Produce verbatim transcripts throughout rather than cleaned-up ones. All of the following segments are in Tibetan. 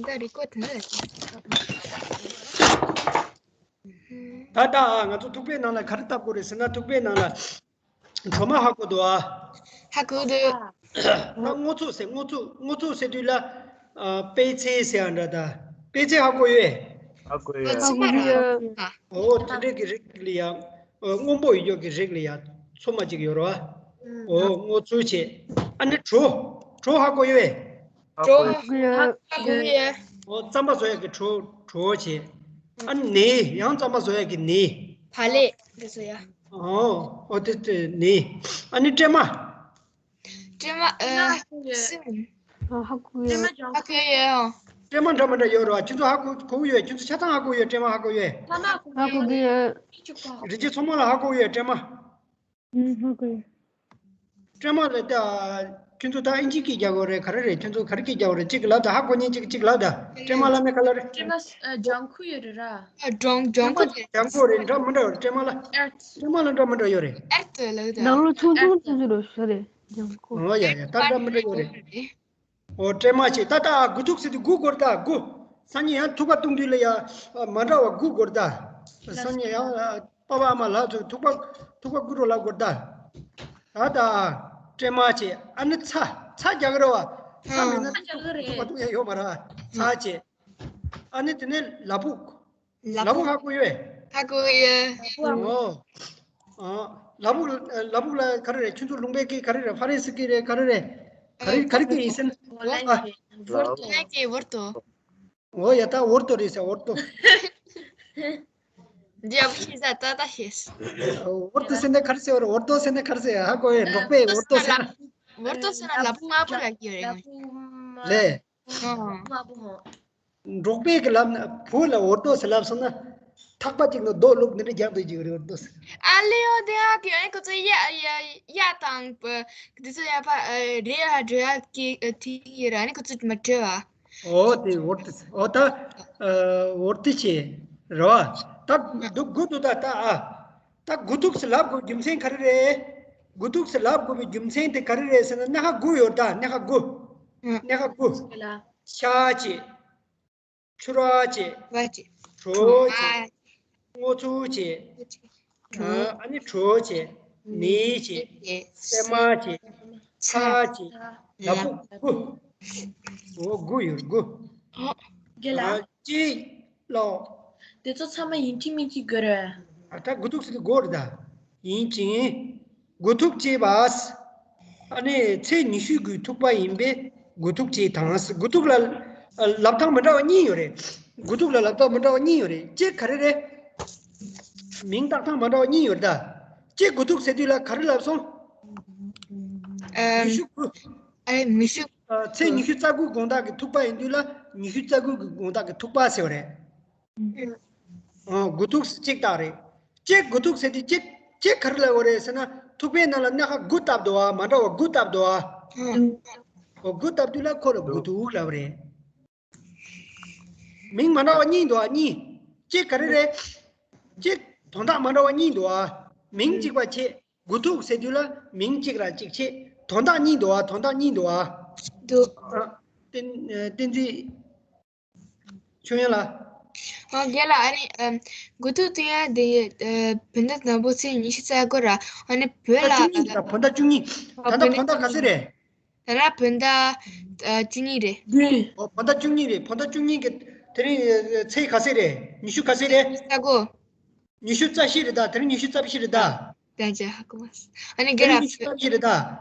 ད་རི་ཀོ་ཌི་ནི། ད་ལྟ་ང་ཚོ་ཐུག་པའི་ནང་ལ་ག་རེ་བཏབ་དགོས་རེད་ཟེར་ན། ཐུག་པའི་ནང་ལ་གྲོ་མ་ཧ་གོ་འདུག་ཨ། ཧ་གོ་འདུག་ད་སྔོ་ཚོད་ཟེར། སྔོ་ཚོད། སྔོ་ཚོད་ཟེར་དུས་ལ། ཨ། པད་ཚལ་ཟེར་ཡ་འདྲ། ད་པད་ཚལ་ཧ་གོ་ཡོད། ཧ་གོ་ཡོད། ཨོ། ཚོད་མ་ར། ཨོ། དེ་འདྲས་ཀྱི་རིགས་ལ་ཡ། ཨོ། སྔོན་པོ་ཡོད་ཀྱི་རིགས་ལ་ཡ་ཚོད་མ་གཅིག་ཡོད་རེད་བ། ཨོ། སྔོ་ཚོད་བྱས། ཨ་ནི་གྲོ། གྲོ་ཧ་གོ་ཡོད། གྲོ་ཧ་གོ་ཡོད། ཨོ། རྩམ་པ་བཟོ་ཡ་གི་གྲོ། གྲོ་བྱས། ཨ་ནི་ནས། ཡང་རྩམ་པ་བཟོ་ཡ་གི་ནས། བག་ལེབ་དེ་བཟོ་ཡ། ཨོ། ཨོ། དེ་དེ་ནས། ཨ་ནི་སྲན་མ། སྲན་མ། ཨ། སྲན་མ། ཨ། ཧ་གོ་ཡོད། ཧ་གོ་ཡོད། སྲན་མ་འདྲ་མི་འདྲ་ཡོད་རེད་བ། ཁྱོད་ཚོ་ཧ་གོ་གོ་གི་ཡོད། ཁྱོད་ཚོ་ཆ་ཚང་ཧ་གོ་ཡོད། སྲན་མ་ཧ་གོ་ཡོད། ཧ་གོ་གི་ཡོད། རི་སྐྱེས་མཚོ་མོ་ལ་ཧ་གོ་ཡོད། སྲན་མ། ཨུམ། ཧ་གོ་ཡོད། སྲན་མ་ལ་ད་ཁྱོད་ཚོ་ད་ཨིན་ཇི་སྐད་རྒྱག་དགོས་རེད། ག་རེ་རེད། ཁྱོད་ཚོ་ག་རེ་སྐད་རྒྱག་དགོས་རེད། གཅིག་ལབ་དང་། ཧ་གོ་མཁན་གཅིག་གཅིག་ལབ་དང་། སྲན་མ་ལབ་ན་ག་ལབ་རེད། སྲན་མ། ཨ། ལྗང་ཁུ་ཡོད་རེད་ར། ཨ། ལྗང་། ལྗང་ཁུ་རེད། ལྗང་ཁུ་རེད། འདྲ་མི་འདྲ་ཡོད་རེད། སྲན་མ་ལ། ཨར་ཐི། སྲན་མ་ལ་འདྲ་མི་འདྲ་ཡོད་རེད། ཨར་ཐི་ལབ་དང་། ནང་ལོགས་ཆུང་ཆུང་ཆུང་ཆུང་རེད། ཤ་རེད། ལྗང་ཁུ། ཨོ་ཡ་ཡ། ད་འདྲ་མི་འདྲ་ཡོད་རེད། ཨོ། སྲན་མ་བྱས། ད་ལྟ་དགུ་ཐུག་ཟེར་དུས་དགུ་དགོས་རེད་ད། དགུ། སང་ཉིན་ཡང་ཐུག་པ་བཏུང་དུས་ལ་ཡ། ཨ། མ་འདྲ་བ་དགུ་དགོས་རེད་ད། སང་ཉིན་ཡང་པ་ཕ་ཨ་མ་ལགས་ཚོས་ཐུག་པ། ཐུག་པ་དགུ་འགྲོ་ལབ་དགོས་རེད་ད། ད་ལྟ་སྲན་མ་བྱས། ཨ་ནི་ཚ། ཚ་རྒྱག་གི་རེད་བ། ཚ་མེད་ན་ཨ། ཚ་རྒྱག་གི་རེད། ཐུག་པ་བཏུང་ཡ་ཡོད་མ་རེད་བ། ཚ་བྱས། ཨ་ནི་དེ་ནས་ལ་ཕུག་ལ་ཕུག་ཧ་གོ་ཡོད། ཧ་གོ་ཡོད། ཨོ། ཨ། ལ་ཕུག་ལ་ཕུག་ལ་ག་རེ་རེད། ཁྱོད་ཚོ་ལུང་པའི་སྐད་ག་རེ་རེད། ཧྥ་རན་སི་སྐད་རེད། ག་རེ་རེད། ག་རེ། ག་རེ་སྐད་ཡིན་ཟེར་ན། ཨོ། ཨ། ཝོར་ཏོ། ཝོར་ཏོ། ཨོ་ཡ། ད་ཝོར་ཏོ་རེད་ཟེར། ཝོར་ཏོ། འདི་ཡག་པོ་ཤེས་ས། ད་ད་ཤེས། ཝོར་ཏོ་ཟེར་ན་ག་རེ་ཟེར་བ་རེད། ཝོར་ཏོ་ཟེར་ན་ག་རེ་ཟེར། ཧ་གོ་ཡོད། འབྲོག་པས་ཝོར་ཏོ་ཟེར་ན། ཝོར་ཏོ་ཟེར་ན་ལ་ཕུག་དམར་པོ་ལབ་ཀྱི་ཡོད་རེད། ལ་ཕུག་དམར། ལས། ཨ། འབྲོག་པས་གི་ལབ་ན། བོད་ལ་ཝོར་ཏོ་ཟེར་ལབ་སོང་ན། ཐག་པ་གཅིག་ནང་རྡོ་བླུགས་འདི་འདྲ་རྒྱག་འདོད་ཀྱི་རེད། ཝོར་ཏོ་ཟེར། ཨ་ལེ་ཡོ། དེ་ཨ་ཀི་ཨ་ནི་ཁོ་ཚོ་གཡག་གཡག་གཡག་དང་། དེ་ཚོ་ཡར་ཕར་རི་ཡར་འགྲོ་ཡ་གི་དེ་ཡོད་ར། ཨ་ནི་ཁོ་ཚོ་མ་འགྲོ་བ། ཨོ། དེ་ཝོར་ཏོ་ཟེར། ཨོ། ད་ཝོར་ཏོ་བྱས་རེད་བ། ད་འདུག་དགུ་འདུག་ད་ད་ཨ། ད་དགུ་ཐུག་ཟེར་ལབ་དགོས་རྒྱུ་མཚན་ག་རེ་རེད། དགུ་ཐུག་ཟེར་ལབ་དགོས་པའི་རྒྱུ་མཚན་དེ་ག་རེ་རེད་ཟེར་ན། སྣ་ཁ་དགུ་ཡོད་ད། སྣ་ཁ་དགུ། སྣ་ཁ་དགུ། ཤ་བྱས། ཕྱུར་ར་བྱས། བ་བྱས། གྲོ་བྱས། སྔོ་ཚོད་བྱས། ཨ་ནི་གྲོ་བྱས། ནས་བྱས། སྲན་མ་བྱས། ཚ་བྱས། ལ་ཕུག་དགུ། ཨོ། དགུ་ཡོད། དགུ། རྒན་ལགས། ཨ། ཅི་ལོ། དེ་ཚོ་ཚང་མ་ཡིན་གཅིག་མིན་གཅིག་དགོས་རེད། ཨ། ད་དགུ་ཐུག་ཟེར་དུས་དགོས་རེད་ད། ཡིན་གཅིག་ཡིན། དགུ་ཐུག་ཅེས་པ། ཨ་ནི་ཚེས་ཉི་ཤུ་དགུའི་ཐུག་པ་ཡིན་པས་དགུ་ཐུག་ཅེས་དང་། དགུ་ཐུག་ལ་ལབ་སྟངས་མི་འདྲ་བ་གཉིས་ཡོད་རེད། དགུ་ཐུག་ལ་ལབ་སྟངས་མི་འདྲ་བ་གཉིས་ཡོད་རེད། གཅིག་ག་རེ་རེད། མིང་བཏགས་སྟངས་མ་འདྲ་བ་གཉིས་ཡོད་རེད་ད། གཅིག་དགུ་ཐུག་ཟེར་དུས་ལ་ག་རེ་ལབ་སོང་། ཨ། ཉི་ཤུ་དགུ། ཨ། ཉི་ཤུ། ཨ། ཚེས་ཉི་ཤུ་རྩ་དགུའི་དགོང་དག་གི་ཐུག་པ་ཡིན་དུས་ལ་ཉི་ཤུ་རྩ་དགུ་གི་དགོང་དག་གི་ཐུག་པ་ཟེར་བ་རེད། ཨ། དགུ་ཐུག་གཅིག་དག་རེད། གཅིག་དགུ་ཐུག་ཟེར་དུས་གཅིག་གཅིག་ག་རེ་ལབ་པ་རེད་ཟེར་ན། ཐུག་པའི་ནང་ལ་སྣ་ཁ་དགུ་བཏབ་འདུག་བ། མ་འདྲ་བ་དགུ་བཏབ་འདུག་བ། ཨོ། དགུ་བཏབ་དུས་ལ་ཁོ་ལ་དགུ་ཐུག་ལབ་པ་རེད། མིང་མ་འདྲ་བ་གཉིས་འདུག་བ། གཉིས། གཅིག་ག་རེ་རེད། གཅིག་དོན་དག་མ་འདྲ་བ་གཉིས་འདུག་བ། མིང་གཅིག་པ་བྱས། དགུ་ཐུག་ཟེར་དུས་ལ་མིང་གཅིག་ར་གཅིག་བྱས། དོན་དག་གཉིས་འདུག་བ། དོན་དག་གཉིས་འདུག་བ། འདུག་ཨ། བསྟན། བསྟན་འཛིན་ཆོས་དབྱངས་ལགས། ཨ། རྒན་ལགས། ཨ་ནི། ཨམ། དགུ་ཐུག་དེ་ཡང་དེ། ཨ། བོད་ཟླ་དང་པོ་ཚེས་ཉི་ཤུ་རྩ་དགུ་ར། ཨ་ནི་བོད་ལ། བོད་ཟླ་བཅུ་གཉིས་རེད་ད། བོད་ཟླ་བཅུ་གཉིས། ཨ། ད་ལྟ་བོད་ཟླ་ག་ཚོད་རེད། ད་ལྟ་བོད་ཟླ། ཨ། བཅུ་གཉིས་རེད། བདུན། ཨོ། བོད་ཟླ་བཅུ་གཉིས་རེད། བོད་ཟླ་བཅུ་གཉིས་ཀྱི་དེ་རིང་ཚེས་ག་ཚོད་རེད། ཉི་ཤུ་ག་ཚོད་རེད། རྩ་དགུ། ཉི་ཤུ་རྩ་བཞི་རེད་ད། དེ་རིང་ཉི་ཤུ་རྩ་བཞི་རེད་ད། ད་ཅི་ཧ་གོ་མ་སོང་། ཨ་ནི་དེ་རིང་རྒན་ལགས། ཉི་ཤུ་རྩ་བཞི་རེད་ད།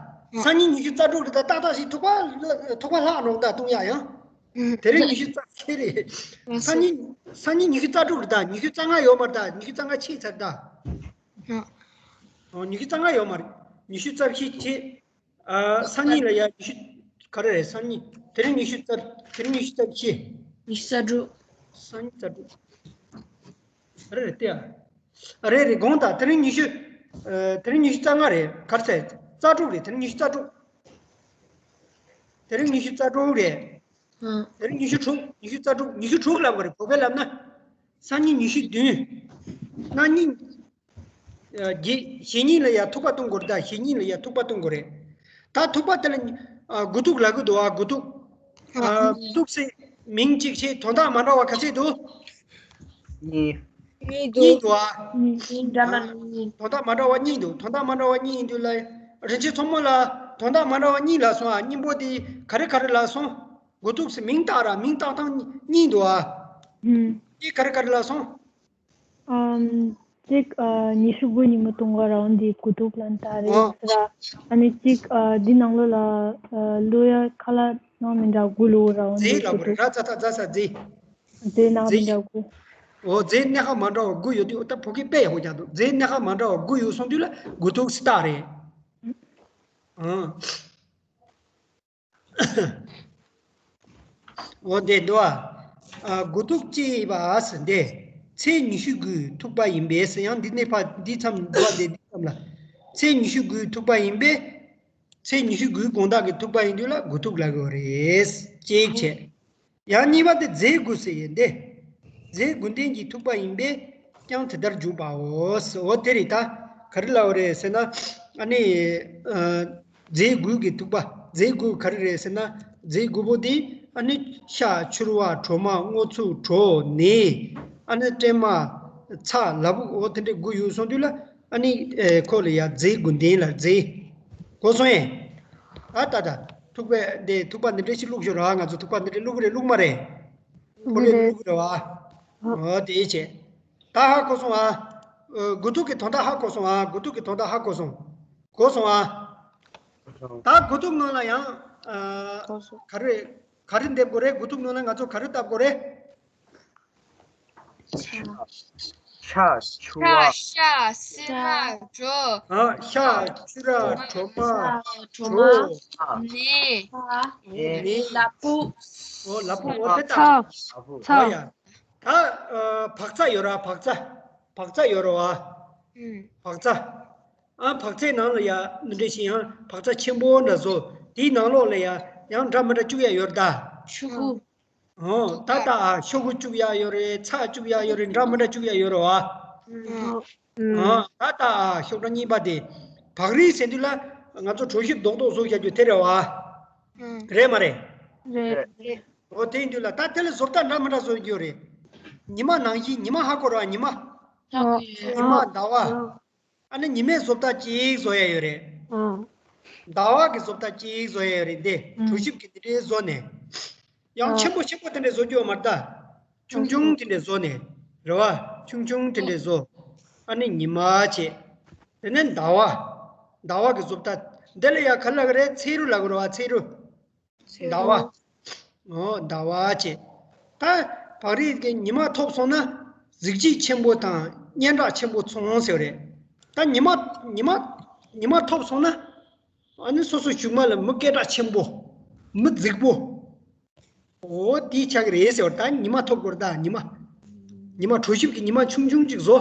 ཨ། སང་ཉིན་ཉི་ཤུ་རྩ་དྲུག་རེད་ད། ཏག་ཏག་ཞིག་ཐུག་པ། ཐུག་པ་ལྷག་རོགས་ད་བཏུང་ཡག་ཡང་། ཨ། དེ་རིང་ཉི་ཤུ་རྩ་བཞི་རེད། ཨ། སང་ཉིན། སང་ཉིན་ཉི་ཤུ་རྩ་དྲུག་རེད་ད། ཉི་ཤུ་རྩ་ལྔ་ཡོད་མ་རེད་ད། ཉི་ཤུ་རྩ་ལྔ་ཕྱིན་ཚར་ད། ཨ། ཨོ། ཉི་ཤུ་རྩ་ལྔ་ཡོད་མ་རེད། ཉི་ཤུ་རྩ་བཞི་བྱས། ཨ། སང་ཉིན་ལ་ཡ་ཉི་ཤུ། ག་རེ་རེད། སང་ཉིན། དེ་རིང་ཉི་ཤུ་རྩ། དེ་རིང་ཉི་ཤུ་རྩ་བཞི། ཉི་ཤུ་རྩ་དྲུག་སང་ཉིན་རྩ་དྲུག་ག་རེ་རེད་དེ། ཨ། རེད་རེད། དགོངས་དག་དེ་རིང་ཉི་ཤུ། ཨ། དེ་རིང་ཉི་ཤུ་རྩ་ལྔ་རེད། ག་རེ་ཟེར། རྩ་དྲུག་རེད། དེ་རིང་ཉི་ཤུ་རྩ་དྲུག་དེ་རིང་ཉི་ཤུ་རྩ་དྲུག་རེད། ཨ། དེ་རིང་ཉི་ཤུ་དྲུག་ཉི་ཤུ་རྩ་དྲུག་ཉི་ཤུ་དྲུག་ལབ་དགོས་རེད། བོད་པས་ལབ་ན། སང་ཉིན་ཉི་ཤུ་བདུན། གནངས་ཉིན། ཨ། གཞེས་ཉིན་ལ་ཡ་ཐུག་པ་གཏོང་དགོས་རེད་ད། གཞེས་ཉིན་ལ་ཡ་ཐུག་པ་གཏོང་དགོས་རེད། ད་ཐུག་པ་དེ་ལ། ཨ། དགུ་ཐུག་ལབ་གི་འདུག་ཨ། དགུ་ཐུག་ཨ། ཐུག་ཟེར། མིང་གཅིག་བྱས། དོན་དག་མ་འདྲ་བ་ག་ཚད་འདུག་གཉིས། གཉིས་འདུག་གཉིས་འདུག་ཨ། གཉིས་འདྲ་མ་འདྲ་གཉིས། དོན་དག་མ་འདྲ་བ་གཉིས་འདུག་དོན་དག་མ་འདྲ་བ་གཉིས་ཡིན་དུས་ལ། རིན་ཆེན་མཚོ་མོ་ལ་དོན་དག་མ་འདྲ་བ་གཉིས་ལབ་སོང་ཨ། གཉིས་པོ་དེ་ག་རེ་ག་རེ་ལབ་སོང་། དགུ་ཐུག་སི་མིང་བཏགས་ར་མིང་བཏགས་སྟངས་གཉིས་འདུག་ཨ། ཨུམ། དེ་ག་རེ་ག་རེ་ལབ་སོང་། ཨམ། གཅིག་ཨ། ཉི་ཤུ་དགུ་ཉིན་མོ་གཏོང་ག་ར་འོང་འདི་དགུ་ཐུག་ལ་འདྲ་རེད་ཨ། ཟེར་ར། ཨ་ནི་གཅིག་ཨ། འདི་ནང་ལོགས་ལ་ཨ། ལོ་ཡ་ཁ་ལག་ནང་མི་འདྲ་དགུ་ལོ་ར་འོང་རྫས་འདི་ལབ་དགུ་དགོས་རེད། ཐུག་ར་ཚ་ཚ་ཚ་རྫས། རྫས་ནང་མི་རྫས། འདྲ་དགུ། འོ་རྫས་སྣ་ཁ་མ་འདྲ་བ་དགུ་ཡོད་དུས། ད་བོད་སྐད་དཔེ་ཡག་པོ་རྒྱག་འདུག་རྫས་སྣ་ཁ་མ་འདྲ་བ་དགུ་ཡོད་སོང་དུས་ལ་དགུ་ཐུག་སི་རྟགས་རེད། ཨང་། འོ་དེ་འདུག་ཨ། ཨ། དགུ་ཐུག་ཅེས་པ་ཟེར་འདི། ཚེས་ཉི་ཤུ་དགུའི་ཐུག་པ་ཡིན་པས་ཟེར། ཡང་འདི་ནས་ཕར་འདི་མཚམས་འདུག་ཨ། དེ་འདི་མཚམས་ལ། ཚེས་ཉི་ཤུ་དགུའི་ཐུག་པ་ཡིན་པས། ཚེས་ཉི་ཤུ་དགུའི་དགོང་དག་གི་ཐུག་པ་ཡིན་དུས་ལ་དགུ་ཐུག་ལབ་དགོས་རེད། གཅིག་བྱས། ཡང་གཉིས་པ་དེ་རྫས་དགུ་ཟེར་ཡིན་ཏེ། རྫས་དགུ་ལྡན་གྱི་ཐུག་པ་ཡིན་པས་ཀྱང་དེ་ལྟར་འཇུག་པའོ། འོ་དེ་རེད། ད་ག་རེ་ལབ་པ་རེད་ཟེར་ན། ཨ་ནི། ཨ། རྫས་དགུ་གི་ཐུག་པ། རྫས་དགུ་ག་རེ་རེད་ཟེར་ན། རྫས་དགུ་པོ་དེ་ཨ་ནི་ཤ་ཕྱུར་བ་གྲོ་མ་སྔོ་ཚོད་གྲོ་ནས། ཨ་ནི་སྲན་མ་ཚྭ་ལ་ཕུག་འོ་དེ་འདྲའི་དགུ་ཡོད་སོང་དུས་ལ། ཨ་ནི་ཨེ། ཁོ་ལ་ཡ་རྫས་དགུ་ལྡན་ལ་རྫས། གོ་སོང་ངས། ཨ་ད་ད། ཐུག་པའི་འདི་ཐུག་པ་འདི་འདྲ་ཞིག་བླུགས་ཤོག་ར། ང་ཚོ་ཐུག་པ་འདི་འདྲ་བླུགས་རེད་བླུགས་མ་རེད། ཕོ་ལོས་བླུགས་རེད་བ། ཨོ་དེ་བྱས། ད་ཧ་གོ་སོང་ཨ། ཨ། དགུ་ཐུག་གི་དོན་དག་ཧ་གོ་སོང་ཨ། དགུ་ཐུག་གི་དོན་དག་ཧ་གོ་སོང་། གོ་སོང་ཨ། ད་དགུ་ཐུག་ནང་ལ་ཡང་། ཨ། གོ་སོང་། ག་རེ། ག་རེ་འདེབས་དགོས་རེད། དགུ་ཐུག་ནང་ལ་ང་ཚོ་ག་རེ་བཏབ་དགོས་རེད། ཤ། ཤ་ཕྱུར་བ། ཤ། སྲན་མ་གྲོ། ཨ། ཤ་ཕྱུར་ར་གྲོ་མ། གྲོ་མ། གྲོ། ནས། ནས། ནས། ལ་ཕུག་ཨོ་ལ་ཕུག་འོ་དེ་ད། ཚྭ། ལ་ཕུག་ཚྭ། ཨོ་ཡ། ད། ཨ། བག་ཚ་ཡོད་ར་བག་ཚ། བག་ཚ་ཡོད་ར་བ། ཨུམ། བག་ཚ། ཨ། བག་ཚའི་ནང་ལ་ཡ་འདི་འདྲ་ཞིག་ཡང་བག་ཚ་ཆེན་པོ་འདྲ་བཟོ། དེའི་ནང་ལོགས་ལ་ཡ་ཡང་འདྲ་མི་འདྲ་བཅུག་ཡ་ཡོད་ར་ད། ཤོག་གུ། ཨོ། ད་ད། ཨ། ཤོག་གུ་བཅུག་ཡ་ཡོད་རེད། ཚྭ་བཅུག་ཡ་ཡོད་རེད། འདྲ་མི་འདྲ་བཅུག་ཡ་ཡོད་རེད་བ། ཨོ། ཨོ། ད་ད། ཨ། ཤོག་གྲངས་གཉིས་པ་དེ། བག་རིལ་ཟེར་དུས་ལ་ང་ཚོ་གྲོ་ཞིབ་རྡོག་རྡོག་བཟོ་བྱ་རྒྱུ་དེ་རེད་བ། ཨུམ། རེད་མ་རེད། རེད། རེད། ཨོ་དེ་ཡིན་དུས་ལ་ད་དེ་ལ་བཟོ་ལྟ་འདྲ་མི་འདྲ་བཟོ་རྒྱུ་རེད། ཉི་མ་ནང་བཞིན། ཉི་མ་ཧ་གོ་ར་ཉི་མ། ཨོ། ཉི་མ་ཟླ་བ། ཨ་ནི་ཉི་མའི་བཟོ་ལྟ་གཅིག་བཟོ་ཡ་ཡོད་རེད། ཨང་། ཟླ་བ་གི་བཟོ་ལྟ་གཅིག་བཟོ་ཡ་ཡོད་རེད་དེ། ཨང་། གྲོ་ཞིབ་ཀྱི་དེ་འདྲའི་བཟོ་ནས། ཡང་ཨང་། ཆེན་པོ་ཆེན་པོ་དེ་འདྲའི་བཟོ་རྒྱུ་ཡོད་མ་རེད་ད། ཆུང་ཆུང་དེ་འདྲའི་བཟོ་ནས། རེད་བ། ཆུང་ཆུང་དེ་འདྲའི་བཟོ། ཨ་ནི་ཉི་མ་བྱས། དེ་ནས་ཟླ་བ། ཟླ་བ་གི་བཟོ་ལྟ། འདི་ལ་ཡ་ག་རེ་ལབ་གི་རེད། ཚེས་རུ་ལབ་གི་རེད་བ། ཚེས་རུ། ཟླ་བ། ཨོ་ཟླ་བ་བྱས། ད་བག་རིལ་གྱི་ཉི་མ་ཐོབ་སོང་ན་གཟི་བརྗིད་ཆེན་པོ་དང་སྙན་གྲགས་ཆེན་པོ་ཚོང་ཟེར་བ་རེད། ད་ཉི་མ་ཉི་མ་ཉི་མ་ཐོབ་སོང་ན་ཨ་ནི་སོ་སོ་གཞུག་མ་ལ་མི་སྐད་གྲགས་ཆེན་པོ། མི་རྫིག་པོ། ཨོ་དེ་ཆགས་ཀྱི་རེད་ཟེར་བ། ད་ཉི་མ་ཐོབ་དགོས་རེད། ད་ཉི་མ། ཉི་མ་གྲོ་ཞིབ་ཀྱི་ཉི་མ་ཆུང་ཆུང་ཅིག་བཟོ།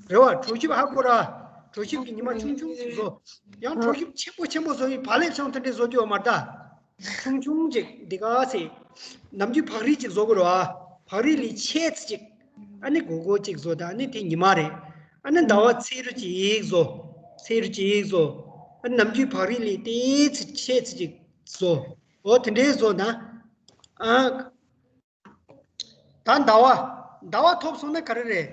རེད་བ། གྲོ་ཞིབ་ཧ་གོ་ར། གྲོ་ཞིབ་ཀྱི་ཉི་མ་ཆུང་ཆུང་ཅིག་བཟོ། ཡང་གྲོ་ཞིབ་ཆེན་པོ་ཆེན་པོ་བཟོ་ཡི་བག་ལེབ་བྱང་དེ་འདྲས་བཟོ་རྒྱུ་ཡོད་མ་རེད་ད། ཆུང་ཆུང་ཅིག་འདི་ག་ཚེ། ནམ་རྒྱུན་བག་རིལ་ཅིག་བཟོ་དགོས་རེད་བ། བག་རིལ་ལས་ཆེ་ཙམ་ཅིག་ཨ་ནི་སྒོར་སྒོར་ཅིག་བཟོ། ད་ཨ་ནི་དེ་ཉི་མ་རེད། ཨ་ནི་ཟླ་བ་ཚེས་རུ་ཅིག་བཟོ། ཚེས་རུ་ཅིག་བཟོ། ཨ་ནི་ནམ་རྒྱུན་བག་རིལ་ལས་ཏོག་ཙམ་ཆེ་ཙམ་ཅིག་བཟོ། འོ་དེ་འདྲས་བཟོ་ན། ཨ། ད་ཟླ་བ། ཟླ་བ་ཐོབ་སོང་ན་ག་རེ་རེད།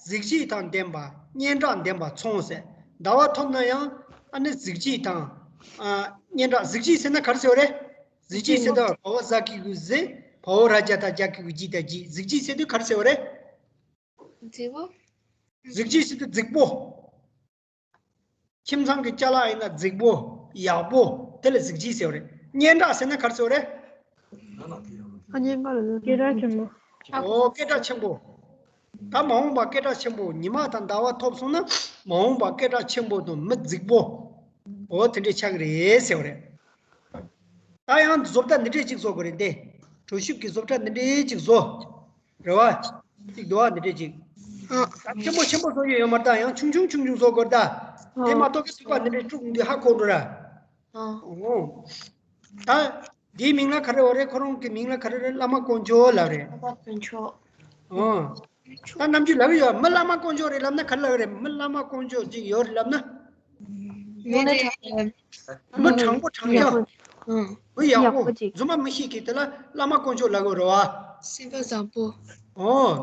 གཟི་བརྗིད་དང་ལྡན་པ། སྙན་གྲགས་ལྡན་པ་ཚོང་ཟེར། ཟླ་བ་ཐོབ་ན་ཡང་ཨ་ནི་གཟི་བརྗིད་དང་། ཨ། སྙན་གྲགས། གཟི་བརྗིད་ཟེར་ན་ག་རེ་ཟེར་བ་རེད། གཟི་བརྗིད་ཟེར་དུས་བ་འོག་ཟ་གི་གུ་གཟི། བ་འོག་ར་ཇ་ད་རྒྱ་གི་གུ་རྒྱུ་ད་རྒྱུད། གཟི་བརྗིད་ཟེར་དུས་ག་རེ་ཟེར་བ་རེད། རྫིག་པོ། གཟི་བརྗིད་ཟེར་དུས་རྫིག་པོ། ཁྱིམ་ཚང་གི་ཅ་ལག་ཡིན་ན་རྫིག་པོ། ཡག་པོ། དེ་ལ་གཟི་བརྗིད་ཟེར་བ་རེད། སྙན་གྲགས་ཟེར་ན་ག་རེ་ཟེར་བ་རེད། ཨ། སྙན་གྲགས་ལ་སྐད་གྲགས་ཆེན་པོ། ཨོ་སྐད་གྲགས་ཆེན་པོ། ད་མ་འོངས་པ་སྐད་གྲགས་ཆེན་པོ། ཉི་མ་དང་ཟླ་བ་ཐོབ་སོང་ན་མ་འོངས་པ་སྐད་གྲགས་ཆེན་པོ་དང་མི་རྫིག་པོ། ཨོ་དེ་འདྲས་ཆགས་ཀྱི་རེད་ཟེར་བ་རེད། ད་ཡང་བཟོ་ལྟ་འདི་འདྲས་ཅིག་བཟོ་དགོས་རེད་དེ། གྲོ་ཞིབ་ཀྱི་བཟོ་ལྟ་འདི་འདྲས་ཅིག་བཟོ། རེད་བ། ཅིག་འདུག་བ། འདི་འདྲས་ཅིག་ཨ། ད་ཆེན་པོ་ཆེན་པོ་བཟོ་ཡོད་ཡོད་མ་རེད། ད་ཡང་ཆུང་ཆུང་ཆུང་ཆུང་བཟོ་དགོས་རེད་ད། དེ་མ་གཏོགས་ཀྱི་ཐུག་པ་འདི་འདྲས་དཀྲུག་འདི་ཧ་གོ་འགྲོ་ར། ཨ། ཨོ། ད་འདིའི་མིང་ལ་ག་རེ་བ་རེད། ཁོ་རང་གི་མིང་ལ་ག་རེ་རེད། བླ་མ་དཀོན་མཆོག་ལབ་རེད། བླ་མ་དཀོན་མཆོག་ཨོ། ད་ནམ་རྒྱུན་ལབ་ཡོད། མི་བླ་མ་དཀོན་མཆོག་རེད་ལབ་ན་ག་རེ་ལབ་རེད། མི་བླ་མ་དཀོན་མཆོག་ཅིག་ཡོད་རེད་ལབ་ན། མི་དྲང་པོ་དྲང་ཡག་ཨང་། མི་ཡག་ཡག་པོ་པོ་ཅིག་རྫུན་མ་མི་བཤད་མཁན་དེ་ལ་བླ་མ་དཀོན་མཆོག་ལབ་དགོས་རེད་བ། སེམས་པ་བཟང་པོ། ཨོ།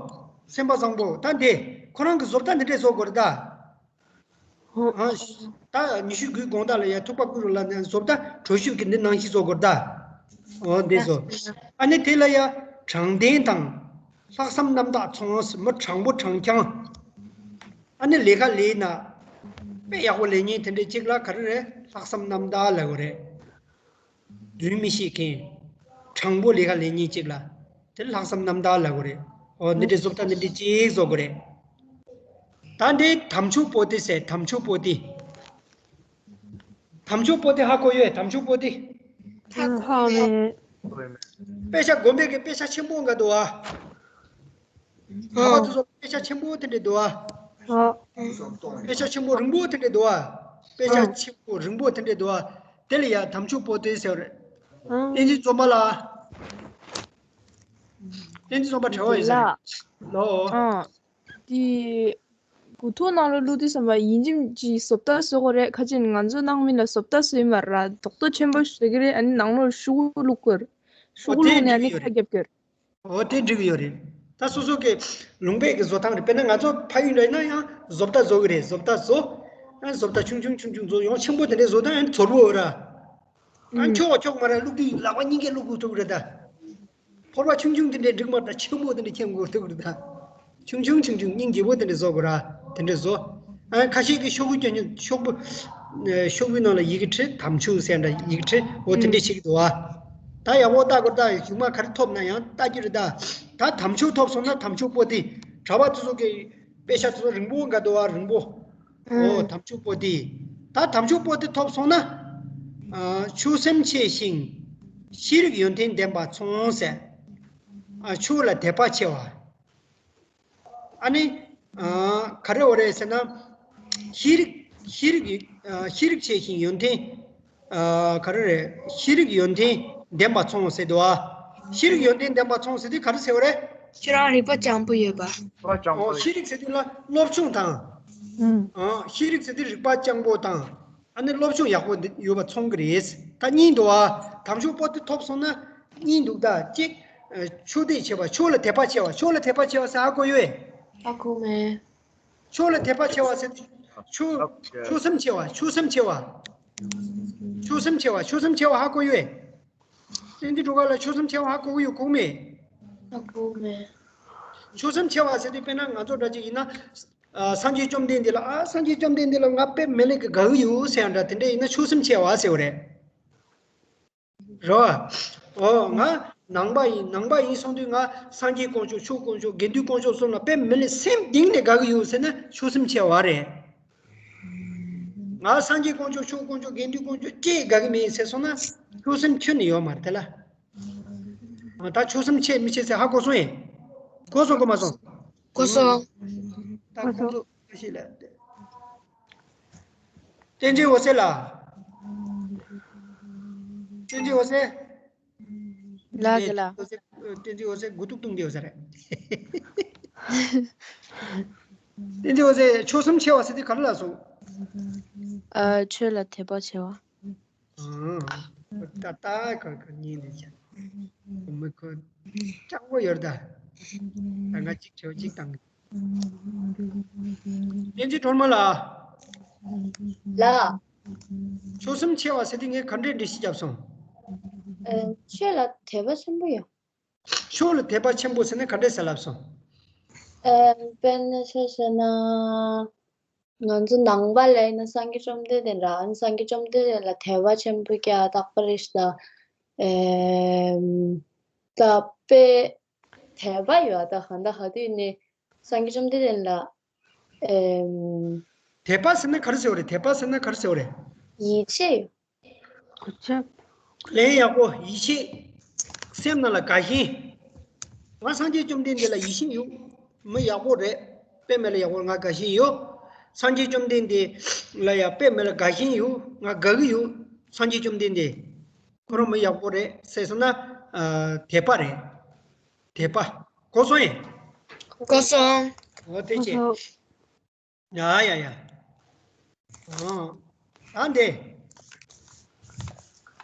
སེམས་པ་བཟང་པོ། ད་འདི་ཁོ་རང་གི་བཟོ་ལྟ་འདི་འདྲས་བཟོ་དགོས་རེད་ད། ཨོ། ཨ། ད་ཉི་ཤུ་དགུའི་དགོང་དག་ལ་ཡ་ཐུག་པ་བསྐུར་རོགས་ལབ་ནས་བཟོ་ལྟ་གྲོ་ཞིབ་ཀྱི་འདི་ནང་བཞིན་བཟོ་དགོས་རེད་ད། ཨོ་འདི་བཟོ། ཨ་ནི་དེ་ལ་ཡ་དྲང་བདེན་དང་། ལྷག་བསམ་རྣམ་དག་ཚོང་ཟེར་མི་དྲང་པོ་དྲང་རྐྱང་། ཨ་ནི་ལས་ཀ་ལས་ན། དཔེ་ཡག་པོ་ལས་མཁན་དེ་འདྲས་གཅིག་ལ་ག་རེ་རེད། ལྷག་བསམ་རྣམ་དག་ལབ་དགོས་རེད། རྫུན་མི་བཤད་མཁན། དྲང་པོ་ལས་ཀ་ལས་མཁན་གཅིག་ལ། དེ་ལྷག་བསམ་རྣམ་དག་ལབ་དགོས་རེད། ཨོ་འདི་འདྲས་བཟོ་ལྟ་འདི་འདྲས་གཅིག་བཟོ་དགོས་རེད། ད་འདི་དམ་ཆོས་པོ་ཏི་ཟེར། དམ་ཆོས་པོ་ཏི། དམ་ཆོས་པོ་ཏི་ཧ་གོ་ཡོད། དམ་ཆོས་པོ་ཏི། ཧ་གོ་མེད། དཔེ་ཆ་དགོན་པའི་གི་དཔེ་ཆ་ཆེན་པོ་འགའ་འདུག་ཨ། གྲྭ་པ་དེ་ཚོ་དཔེ་ཆ་ཆེན་པོ་དེ་འདྲས་འདུག་ཨ། ཨ། དཔེ་ཆ་ཆེན་པོ་རིང་པོ་དེ་འདྲས་འདུག་ཨ། དཔེ་ཆ་ཨ། ཆེན་པོ་རིང་པོ་དེ་འདྲས་འདུག་ཨ། དེ་ལ་ཡ་དམ་ཆོས་པོ་ཏི་ཟེར་བ་རེད། ཨ། བསྟན་འཛིན་རྫོང་པ་ལ། བསྟན་འཛིན་རྫོང་པ་བྲེལ་བ་ཡོད་ས་རེད། ལོ། ཨ། དེ། དགུ་ཐུག་ནང་ལ་བླུགས་དུས་ཙམ་པ་ཡིན་གཅིག་མིན་གཅིག་བཟོ་ལྟ་བཟོ་དགོས་རེད། ཁ་ཅིག་ང་ཚོ་ནང་མི་ལ་བཟོ་ལྟ་བཟོ་ཡིན་པ་ར་རྡོག་རྡོག་ཆེན་པོ་བཟོ་གི་རེད། ཨ་ནི་ནང་ལོགས་ཤོག་བུ་བླུགས་དགོས། ཤོག་བུ་བླུགས་ནས་ཨ་ནི་ཁ་རྒྱབ་དགོས། ཨོ་དེ་འགྲིག་གི་ཡོད་རེད། ད་སོ་སོ་གི་ལུང་པའི་གི་བཟོ་སྟངས་རེད། དཔེར་ན་ང་ཚོ་ཕ་ཡུལ་འདྲ་ཡིན་ན་ཡང་བཟོ་ལྟ་བཟོ་གི་རེད། བཟོ་ལྟ་བཟོ། ཨ་བཟོ་ལྟ་ཆུང་ཆུང་ཆུང་ཆུང་བཟོ། ཡང་ཆེན་པོ་དེ་འདྲས་བཟོ་ད་ཡང་ཚོར་བོ་ར། ཨ་འཁྱོག་འཁྱོག་མ་ར་བླུགས་དུས་ལག་པ་སྙིང་གས་བླུགས་དགོས་ཐུག་རེད་ད། ཕོར་པ་ཆུང་ཆུང་དེ་འདྲས་འགྲིག་མ་རེད། ཆེན་པོ་དེ་འདྲས་ཁྱེར་དགོས་ཐུག་རེད་ད། ཆུང་ཆུང་ཆུང་ཆུང་སྙིང་རྗེ་པོ་དེ་འདྲས་བཟོ་དགོས་ར། དེ་འདྲས་བཟོ། ཨ་ཁ་ཤས་ཀྱིས་ཤོག་བུ་སྐྱོན་སྐྱོན་ཤོག་བུ། ཨ་ཤོག་བུའི་ནང་ལ་ཡི་གེ་བྲིས། དམ་ཆོས་ཟེར་འདྲ་ཡི་གེ་བྲིས། འོ་དེ་འདྲས་ཞིག་འདུག་ཨ། ད་ཡག་པོ་ལྟ་དགོས་ད། གཞུག་མ་ག་རེ་ཐོབ་ན་ཡང་ལྟ་རྒྱུ་རེད་ད། ད་དམ་ཆོས་ཐོབ་སོང་ན་དམ་ཆོས་པོ་ཏི། གྲྭ་པ་དེ་ཚོ་གི་དཔེ་ཆ་དེ་ཚོ་རིང་པོ་འགའ་འདུག་ཨ། རིང་པོ། ཨོ་དམ་ཆོས་པོ་ཏི། ད་དམ་ཆོས་པོ་ཏི་ཐོབ་སོང་ན། ཨ་ཆོས་སེམས་ཆེ་ཞིང་། ཤེས་རིག་ཡོན་ཏན་ལྡན་པ་ཚོང་ཟེར། ཨ་ཆོས་ལ་དད་པ་ཆེ་བ། ཨ་ནི། ཨ་ག་རེ་འོ་རེད་ཟེར་ན། ཤེས་རིག་ཤེས་རིག་ཨ་ཤེས་རིག་ཆེ་ཞིང་ཡོན་ཏན། ཨ་ག་རེ་རེད། ཤེས་རིག་ཡོན་ཏན་ལྡན་པ་ཚོང་ཟེར་འདུག་ཨ། ཤེས་རིག་ཡོན་ཏན་ལྡན་པ་ཚོང་ཟེར་དུས་ག་རེ་ཟེར་བ་རེད། ཁྱེད་རང་རིག་པ་སྤྱང་པོ་ཡོད་པ། རིག་པ་སྤྱང་པོ། ཨོ་ཤེས་རིག་ཟེར་དུས་ལ་སློབ་སྦྱོང་དང་། ཨང་། ཨ་ཤེས་རིག་ཟེར་དུས་རིག་པ་སྤྱང་པོ་དང་། ཨ་ནི་སློབ་སྦྱོང་ཡག་པོ་འདི་ཡོད་པ་ཚོང་གི་རེད། ད་གཉིས་འདུག་ཨ། དམ་ཆོས་པོ་ཏི་ཐོབ་སོང་ན་གཉིས་འདུག་ད་གཅིག་ཨ་ཆོས་དད་ཆེ་བ། ཆོས་ལ་དད་པ་ཆེ་བ། ཆོས་ལ་དད་པ་ཆེ་བ་ཟེར་ཧ་གོ་ཡོད། ཧ་གོ་མེད། ཆོས་ལ་དད་པ་ཆེ་བ་ཟེར་དུས་ཆོས་ཆོས་སེམས་ཆེ་བ། ཆོས་སེམས་ཆེ་བ། ཆོས་སེམས་ཆེ་བ། ཆོས་སེམས་ཆེ་བ་ཧ་གོ་ཡོད། བསྟན་འཛིན་སྒྲོལ་དཀར་ལ་ཆོས་སེམས་ཆེ་བ་ཧ་གོ་གི་ཡོད་གོ་མེད། ཧ་གོ་མེད། ཆོས་སེམས་ཆེ་བ་ཟེར་དུས་དཔེར་ན་ང་ཚོ་འདྲ་ཅིག་ཡིན་ན། ཨ་སངས་རྒྱས་བཅོམ་ལྡན་འདས་ལ། ཨ་སངས་རྒྱས་བཅོམ་ལྡན་འདས་ལ་ང་དཔེ་མི་ལེགས་གི་དགའ་གི་ཡོད་ཟེར་ཡང་འདྲ། དེ་འདྲ་ཡིན་ན་ཆོས་སེམས་ཆེ་བ་ཟེར་བ་རེད། རེད་བ། ཨོ་ང་ནང་པ་ཡིན། ནང་པ་ཡིན་སོང་དུས་ང་སངས་རྒྱས་དཀོན་མཆོག་ཆོས་དཀོན་མཆོག་དགེ་འདུན་དཀོན་མཆོག་གསུམ་ལ་དཔེ་མི་ལེགས་སེམས་གཏིང་ནས་དགའ་གི་ཡོད་ཟེར་ན་ཆོས་སེམས་ཆེ་བ་རེད། ང་སངས་རྒྱས་དཀོན་མཆོག་ཆོས་དཀོན་མཆོག་དགེ་འདུན་དཀོན་མཆོག་ཅེས་དགའ་གི་མེད་ཟེར་སོང་ན་ཆོས་སེམས་ཁྱོན་ནས་ཡོད་མ་རེད་དེ་ལ། ཨ་ད་ཆོས་སེམས་ཆེ་མི་ཆེ་ཟེར་ཧ་གོ་སོང་ཡིན། གོ་སོང་གོ་མ་སོང་། གོ་སོང་། ད་ཁོང་ཚོ་ཁ་ཤས་ལ། བསྟན་འཛིན་འོད་ཟེར་ལ། བསྟན་འཛིན་འོད་ཟེར། ལ་གི་ལ། བསྟན་འཛིན་འོད་ཟེར་དགུ་ཐུག་བཏུང་དེ་འོད་ཟེར་རེད། བསྟན་འཛིན་འོད་ཟེར་ཆོས་སེམས་ཆེ་བ་ཟེར་དེ་ག་རེ་ལ་སོང་། ཨ་ཆོས་ལ་དད་པ་ཆེ་བ། ཨང་། ད་ད་ཁོ་ཁོ་གཉིས་འདི་ཅག་མི་ཁོ་སྤྱང་པོ་ཡོད་ད། ད་ང་གཅིག་ཆེ་བ་གཅིག་བཏང་། བསྟན་འཛིན་སྒྲོལ་མ་ལགས། ལགས། ཆོས་སེམས་ཆེ་བ་ཟེར་དུས་ངས་ག་འདྲའི་འགྲེལ་བཤད་བརྒྱབ་སོང་། ཨ་ཆོས་ལ་དད་པ་ཆེན་པོ་ཡོད། ཆོས་ལ་དད་པ་ཆེན་པོ་ཟེར་ན་ག་འདྲས་ཟེར་ལབ་སོང་། ཨ་དཔེར་ན་ཆ་བཞག་ན། ང་ཚོ་ནང་པ་ལ་ཡིན་ན་སངས་རྒྱས་བཅོམ་ལྡན་འདས་རང་སངས་རྒྱས་བཅོམ་ལྡན་འདས་ལ་དད་པ་ཆེན་པོ་རྒྱག་རྟག་པར་རེད་ཤག་ཨེམ། ད་དཔེ་དད་པ་ཡོད་ད་གང་ལྟར་ག་དུས་ནས་སངས་རྒྱས་བཅོམ་ལྡན་འདས་ལ་ཨེམ། དད་པ་ཟེར་ན་ག་རེ་ཟེར་བ་རེད། དད་པ་ཟེར་ན་ག་རེ་ཟེར་བ་རེད། ཡིད་ཆེས་ཡོད། གུས་ཞབས། ལན་ཡག་པོ་ཡིད་ཆེས། སེམས་ནང་ལ་དགའ་ཞེན། ང་སངས་རྒྱས་བཅོམ་ལྡན་འདས་ལ་ཡིད་ཆེས་ཡོད། མི་ཡག་པོ་རེད། དཔེ་མེད་ལ་ཡག་པོ་ང་དགའ་ཞེན་ཡོད། སངས་རྒྱས་བཅོམ་ལྡན་འདས་ལ་ཡང་དཔེ་མེད་ལ་དགའ་ཞེན་ཡོད། ང་དགའ་གི་ཡོད། སངས་རྒྱས་བཅོམ་ལྡན་འདས་ཁོ་རང་མི་ཡག་པོ་རེད་ཟེར་སོང་ན། ཨ་དད་པ་རེད། དད་པ། གོ་སོང་ཡིན། གོ་སོང་། འོ་དེ་ཆེ། ཡ་ཡ་ཡ། ཨང་། ཨ་འདི།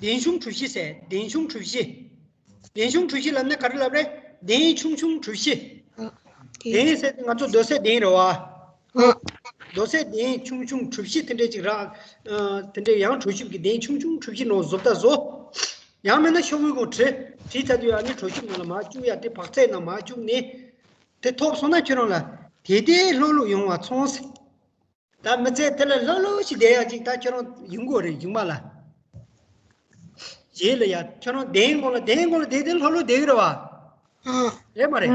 གདན་ཆུང་གྲུ་བཞི་ཟེར། གདན་ཆུང་གྲུ་བཞི། གདན་ཆུང་གྲུ་བཞི་ལབ་ན་ག་རེ་ལབ་རེད། གདན་ཆུང་ཆུང་གྲུ་བཞི། ཨ། དེ། གདན་ཟེར་ང་ཚོ་རྡོ་སའི་གདན་རེད་བ། ཨ། རྡོ་སའི་གདན་ཆུང་ཆུང་གྲུ་བཞི་དེ་འདྲས་ཅིག་རག་ཨ། དེ་འདྲས་ཡང་གྲོ་ཞིབ་ཀྱི་གདན་ཆུང་ཆུང་གྲུ་བཞི་ནང་བཟོ་ལྟ་བཟོ། ཡང་མིན་ན་ཤོག་བུའི་སྒང་བྲིས། བྲིས་ཚར་དུས་ཨ་ནི་གྲོ་ཞིབ་ནང་ལ་མར་བཅུག་ཡ། དེ་བག་ཚའི་ནང་མར་བཅུག་ནས། དེ་ཐོབ་སོང་ན་ཁྱོད་རང་ལ་དེ་དེ་ལྷོད་ལྷོད་ཡོང་བ་ཚོང་ཟེར། ད་མི་ཚེ་དེ་ལ་ལྷོད་ལྷོད་ཞིག་བསྡད་ཡ་ཅིག་ད་ཁྱོད་རང་ཡོང་གི་རེད་གཞུག་མ་ལ། རྗེས་ལ་ཡ་ཁྱོད་རང་གདན་སྒང་ལ་གདན་སྒང་ལ་བསྡད་དེ་ལྷོད་ལྷོད་བསྡད་ཀྱི་རེད་བ། ཨ། རེད་མ་རེད།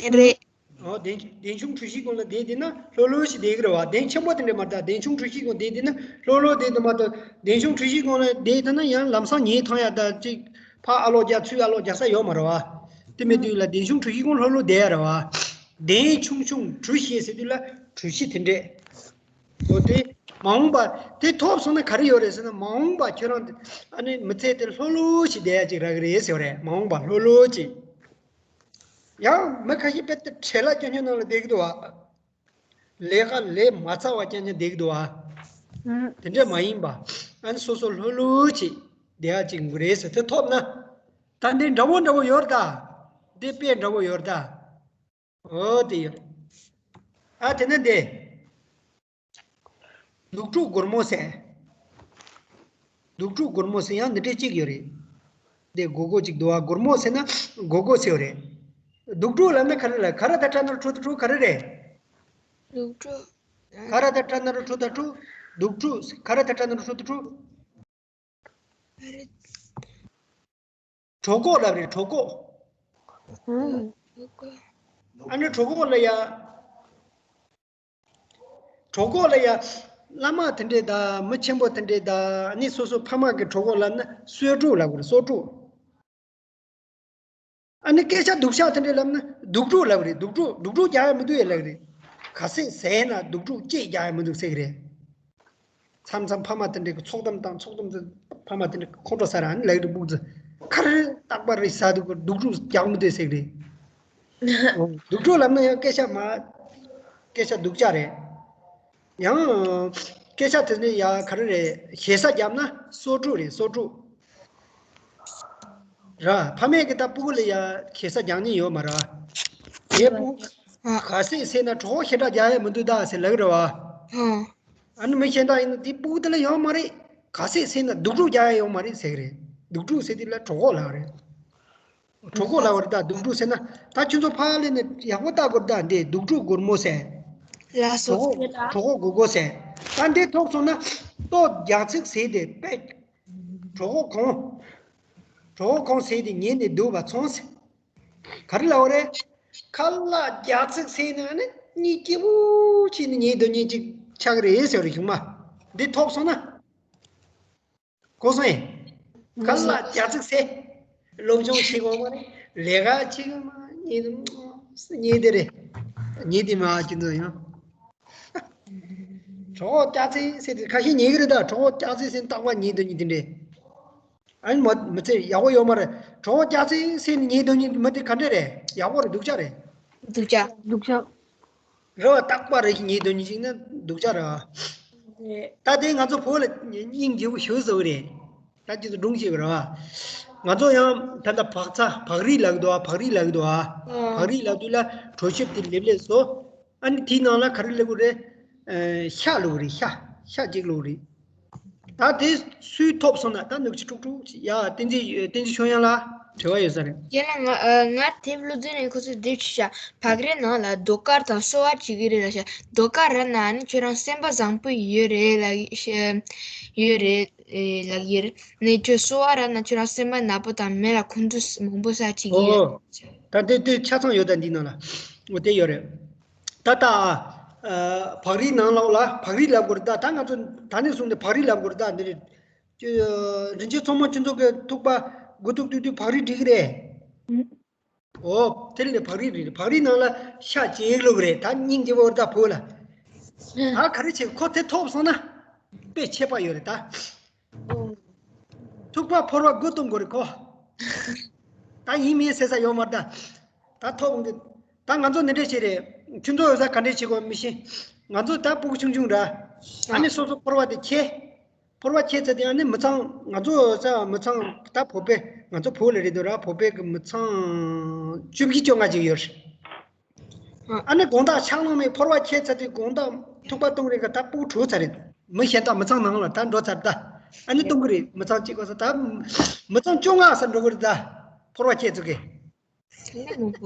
ཨ། རེད། ཨོ་གདན་གདན་ཆུང་གྲུ་བཞིའི་སྒང་ལ་བསྡད་བསྡད་ན་ལྷོད་ལྷོད་ཞིག་བསྡད་ཀྱི་རེད་བ། གདན་ཆེན་པོ་དེ་འདྲ་མ་རེད། ད་གདན་ཆུང་གྲུ་བཞིའི་སྒང་བསྡད་བསྡད་ན་ལྷོད་ལྷོད་བསྡད་དུ་མ་གཏོགས། གདན་ཆུང་གྲུ་བཞིའི་སྒང་ལ་བསྡད་བསྡད་ན་ཡང་ལམ་སང་ཉལ་ཐང་ཡ་ད་ཅིག་ཕར་ཨ་ལོག་རྒྱག་ཚུར་ཨ་ལོག་རྒྱག་ས་ཡོད་མ་རེད་བ། དེ་མེད་དུས་ལ་གདན་ཆུང་གྲུ་བཞིའི་སྒང་ལྷོད་ལྷོད་བསྡད་ཡ་རེད་བ། གདན་ཆུང་ཆུང་གྲུ་བཞི་ཟེར་དུས་ལ་གྲུ་བཞི་དེ་འདྲས། འོ་དེ། མ་འོངས་པ་དེ་ཐོབ་སོང་ན་ག་རེ་ཡོད་རེད་ཟེར་ན། མ་འོངས་པ་ཁྱོད་རང་དེ་ཨ་ནི་མི་ཚེ་དེ་ལྷོད་ལྷོད་ཞིག་བསྡད་ཡ་ཅིག་རག་གི་རེད་ཟེར་བ་རེད། མ་འོངས་པ་ལྷོད་ལྷོད་ཅིག་ཡང་མི་ཁ་ཤས་དཔེ་དེ་བྲེལ་བ་རྐྱང་རྐྱང་ནང་ལ་བསྡད་ཀྱི་འདུག་བ། ལས་ཀ་ལས་མ་ཚར་བ་རྐྱང་རྐྱང་བསྡད་ཀྱི་འདུག་བ། ཨང་། དེ་འདྲ་མ་ཡིན་པ། ཨ་ནི་སོ་སོ་ལྷོད་ལྷོད་ཅིག་བསྡད་ཡ་ཅིག་དགོས་རེད་ཟེར། དེ་ཐོབ་ན། ད་འདི་འདྲ་བོ་འདྲ་བོ་ཡོད་རེད་ད། འདི་དཔེ་འདྲ་བོ་ཡོད་རེད་ད། འོ་དེ་ཡོད། ཨ་དེ་ནས་འདི། དུག་ཕྲུག་སྒོར་མོ་ཟེར། དུག་ཕྲུག་སྒོར་མོ་ཟེར་ཡང་འདི་འདྲས་གཅིག་ཡོད་རེད། འདི་སྒོར་སྒོར་གཅིག་འདུག་བ། སྒོར་མོ་ཟེར་ན་སྒོར་སྒོར་ཟེར་བ་རེད། དུག་ཕྲུག་ལབ་ན་ག་རེ་ལབ། ག་ར་ད་ཏྲ་ན་རོ་ཕྲུ་ད་ཕྲུ་ག་རེ་རེད། དུག་ཕྲུག་ག་ར་ད་ཏྲ་ན་རོ་ཕྲུ་ད་ཕྲུ། དུག་ཕྲུག་ག་ར་ད་ཏྲ་ན་རོ་ཕྲུ་ད་ཕྲུ། གྲོད་ཁོག་ལབ་རེད། གྲོད་ཁོག་ཨ་ནི་གྲོད་ཁོག་ལ་ཡ། གྲོད་ཁོག་ལ་ཡ། བླ་མ་དེ་འདྲས་དང་མི་ཆེན་པོ་དེ་འདྲས་དང་ཨ་ནི་སོ་སོ་ཕ་མ་གི་གྲོད་ཁོག་ལབ་ན་གསོད་ཕྲུག་ལབ་དགོས་རེད། གསོད་ཕྲུག་ཨ་ནི་སྐད་ཆ་སྡུག་ཤག་དེ་འདྲས་ལབ་ན་སྡུག་ཕྲུག་ལབ་རེད། སྡུག་ཕྲུག་སྡུག་ཕྲུག་རྒྱག་ཡ་མི་འདུག་ཡ་ལབ་རེད། ག་ཚོད་ཟས་ན་སྡུག་ཕྲུག་གཅིག་རྒྱག་ཡ་མི་འདུག་ཟེར་གི་རེད། མཚམས་མཚམས་ཕ་མ་དེ་འདྲས་ཀྱི་ཚོགས་གཏམ་དང་ཚོགས་གཏམ་དེ་ཕ་མ་དེ་འདྲས་ཁོང་ཁྲོ་ཟ་ར། ཨ་ནི་ལབ་རེད། སྤུ་གུ་ཚོ་ག་རེ་རྟག་པར་རེད་ཟ་འདུག་སྡུག་ཕྲུག་རྒྱག་མི་འདུག་ཟེར་གི་རེད། སྡུག་ཕྲུག་ལབ་ན་ཡང་སྐད་ཆ་མ། སྐད་ཆ་སྡུག་ཅག་རེད། ཡང་སྐད་ཆ་དེ་ནི་ཡ་ག་རེ་རེད། ཞེ་ས་བརྒྱབ་ན་གསོད་ཕྲུག་རེད། གསོད་ཕྲུག་ར། ཕ་མས་ཀྱི་ད་སྤུ་གུ་ལ་ཡ་ཞེ་ས་རྒྱག་ཉེན་ཡོད་མ་རེད། ངའི་སྤུ་གུ་ག་ཚོད་ཟས་ན་གྲོད་ཁོག་ཞེ་དྲག་རྒྱག་ཡ་མི་འདུག་ད་ཟེར་ལབ་ཀྱི་རེད་བ། ཨ་ནི་མི་གཞན་དག་ཡིན་ན་དེ་སྤུ་གུ་དེ་ལ་ཡོད་མ་རེད། ག་ཚོད་ཟས་ན་སྡུག་ཕྲུག་རྒྱག་ཡ་ཡོད་མ་རེད་ཟེར་གི་རེད། སྡུག་ཕྲུག་ཟེར་དུས་ལ་གྲོད་ཁོག་ལབ་རེད། གྲོད་ཁོག་ལབ་པ་རེད་ད། སྡུག་ཕྲུག་ཟེར་ན་ད་ཁྱོད་ཚོ་ཕར་སླེབས་ནས་ཡག་པོ་ལྟ་དགོས་རེད་ད། འདི་སྡུག་ཕྲུག་སྒོར་མོ་ཟེར། ལགས་སོ། གྲོད་ཁོག་གྲོད་ཁོག་སྒོར་སྒོར་ཟེར། ད་འདི་ཐོབ་སོང་ན་ལྟོ་རྒྱག་ཚིག་ཟེར་དེ་དཔེ། གྲོད་ཁོག་གང་། གྲོད་ཁོག་གང་ཟེར་དེ་ཉལ་ནས་སྡོད་པ་ཚང་ཟེར། ག་རེ་ལབ་པ་རེད། ཁ་ལག་རྒྱག་ཚིག་ཟེར་ན་ནི་གཉིད་སྐྱིད་པོ་བྱས་ནས་ཉལ་སྡོད་མཁན་ཅིག་ཆགས་ཀྱི་རེད་ཟེར་བ་རེད་གཞུག་མ། འདི་ཐོབ་སོང་ན། གོ་སོང་ངས། ཁ་ལག་རྒྱག་ཚིག་ཟེར། སློབ་སྦྱོང་བྱེད་དགོས་མ་རེད། ལས་ཀ་བྱེད་དགོས་མ་རེད། ཉལ་དེ་རེད། ཉལ་དེ་མ་ཁྱེད་ཚོ་ཡང་། གྲོད་ཁོག་རྒྱག་ཚིག་ཟེར་དེ་ཁ་ཤས་ཉལ་གི་རེད་ད། གྲོད་ཁོག་རྒྱག་ཚིག་ཟེར་རྟག་པར་ཉལ་སྡོད་མཁན་དེ་འདྲས། ཨ་ནི་མ་མི་ཚེ་ཡག་པོ་ཡོད་མ་རེད། གྲོད་ཁོག་རྒྱག་ཚིག་ཟེར་ནས་ཉལ་སྡོད་མཁན་མི་དེ་ག་འདྲས་རེད། ཡག་པོ་རེད། སྡུག་ཅག་རེད། སྡུག་ཅག་སྡུག་ཅག་རེད་བ། རྟག་པར་རེ་ཞིག་ཉལ་སྡོད་མཁན་ཞིག་ན་སྡུག་ཅག་རེད་བ། རེད། ད་དེ་ང་ཚོ་བོད་ལ་སྙིང་རྗེ་པོ་ཞེ་པོ་ཟེར་བ་རེད། ད་ཅི་ཚོ་སྒྲུང་བཤད་པ་རེད་བ། ང་ཚོ་ཡང་ད་ལྟ་བག་ཚ་བག་རིལ་ལབ་ཀྱི་འདུག་བ། བག་རིལ་ལབ་ཀྱི་འདུག་བ། ཨ། བག་རིལ་ལབ་དུས་ལ་གྲོ་ཞིབ་དེ་ལེབ་ལེབ་བཟོ། ཨ་ནི་དེའི་ནང་ལ་ག་རེ་བླུགས་རེད། ཨ། ཤ་བླུགས་རེད། ཤ་ཤ་གཅིག་བླུགས་རེད། ད་དེ་སུས་ཐོབ་སོང་ན་ད་ནུབ་ཕྱོགས་དཀྲུག་དཀྲུག་ཅིག་ཡ། བསྟན་འཛིན་བསྟན་འཛིན་ཆོས་དབྱངས་ལ་དྲི་བ་ཡོད་ས་རེད། ཡིན་ན་ང་ཨ། ང་དེབ་བླུགས་དུས་ནས་ཁོ་ཚོས་དེབ་ཅིག་བཞག་བག་རིལ་ནང་ལ་རྡོ་དཀར་དང་སོལ་བ་བྱེད་ཀྱི་རེད་ལབ་ཤག་རྡོ་དཀར་ར་ན་ནི་ཁྱོད་རང་སེམས་པ་བཟང་པོ་ཡོད་རེད་ལབ་ཡོད་རེད་ལབ་ཡོད་རེད། ནས་ཁྱོད་སོལ་བ་ར་ན་ཁྱོད་རང་སེམས་པ་ནག་པོ་དང་མེ་ལ་ཁུང་ཁྲུ་མང་པོ་ཟ་བྱེད་ཀྱི་ཡོད། ཨོ། ད་དེ་དེ་ཆ་ཚང་ཡོད་ད་འདི་ནང་ལ། ཨོ་དེ་ཡོད་རེད། ད་ལྟ། ཨ། བག་རིལ་ནང་ལོགས་ལ་བག་རིལ་ལབ་དགོས་རེད་ད། ད་ང་ཚོ་ད་ནས་བཟུང་སྟེ་བག་རིལ་ལབ་དགོས་རེད་ད། འདི་རེད། ཁྱོད་རིན་ཆེན་མཚོ་མོ་ཁྱོད་ཚོ་གི་ཐུག་པ་དགུ་ཐུག་ཐུག་དུས་བག་རིལ་སྒྲིག་གི་རེད། ཨོ་དེ་ལས་བག་རིལ་རེད། བག་རིལ་ནང་ལ་ཤ་གཅིག་བླུགས་རེད། ད་སྙིང་རྗེ་པོ་རེད་ད་བོད་ལ། ད་ག་རེ་བྱེད། ཁོ་དེ་ཐོབ་སོང་ན་དཔེ་ཁྱད་པར་ཡོད་རེད་ད། ཐུག་པ་ཕོར་བ་དགུ་གཏོང་དགོས་རེད་ཁོ། ད་ཡིན་མིན་ཟེར་ས་ཡོད་མ་རེད་ད། ད་ཐོབ་འོང་གི། ད་ང་ཚོ་འདི་འདྲས་བྱེད་རེད། ཁྱོད་ཚོ་ཡོད་ས་ག་འདྲས་བྱེད་དགོས་མི་ཤེས། ང་ཚོ་ད་སྤུ་གུ་ཆུང་ཆུང་ར། ཨ་ནི་སོ་སོ་ཕོར་བ་དེ་ཁྱེར། ཕོར་པ་ཁྱེར་ཚར་དུས་ཨ་ནི་མི་ཚང་ང་ཚོ་ས་མི་ཚང་ད་བོད་པའི་ང་ཚོ་བོད་ལ་རེད་འདུག་ར། བོད་པའི་གི་མི་ཚང་བཅུ་བཞི་བཅོ་ལྔ་ཅིག་ཡོད་རེད། ཨ་ནི་དགོང་དག་ཕྱག་ལོང་མའི་ཕོར་པ་ཁྱེར་ཚར་དུས་དགོང་དག་ཐུག་པ་གཏོང་རེས་གི་ད་སྤུ་གུ་གྲོལ་ཚར་རེད། མི་གཞན་དག་མི་ཚང་ནང་ལ་ད་འགྲོ་ཚར། ད་ཨ་ནི་གཏོང་གི་རེད། མི་ཚང་གཅིག་གོ་ས་ད་མི་ཚང་བཅོ་ལྔ་ས་འགྲོ་གི་རེད། ད་ཕོར་པ་ཁྱེར་ཚུགས་གི།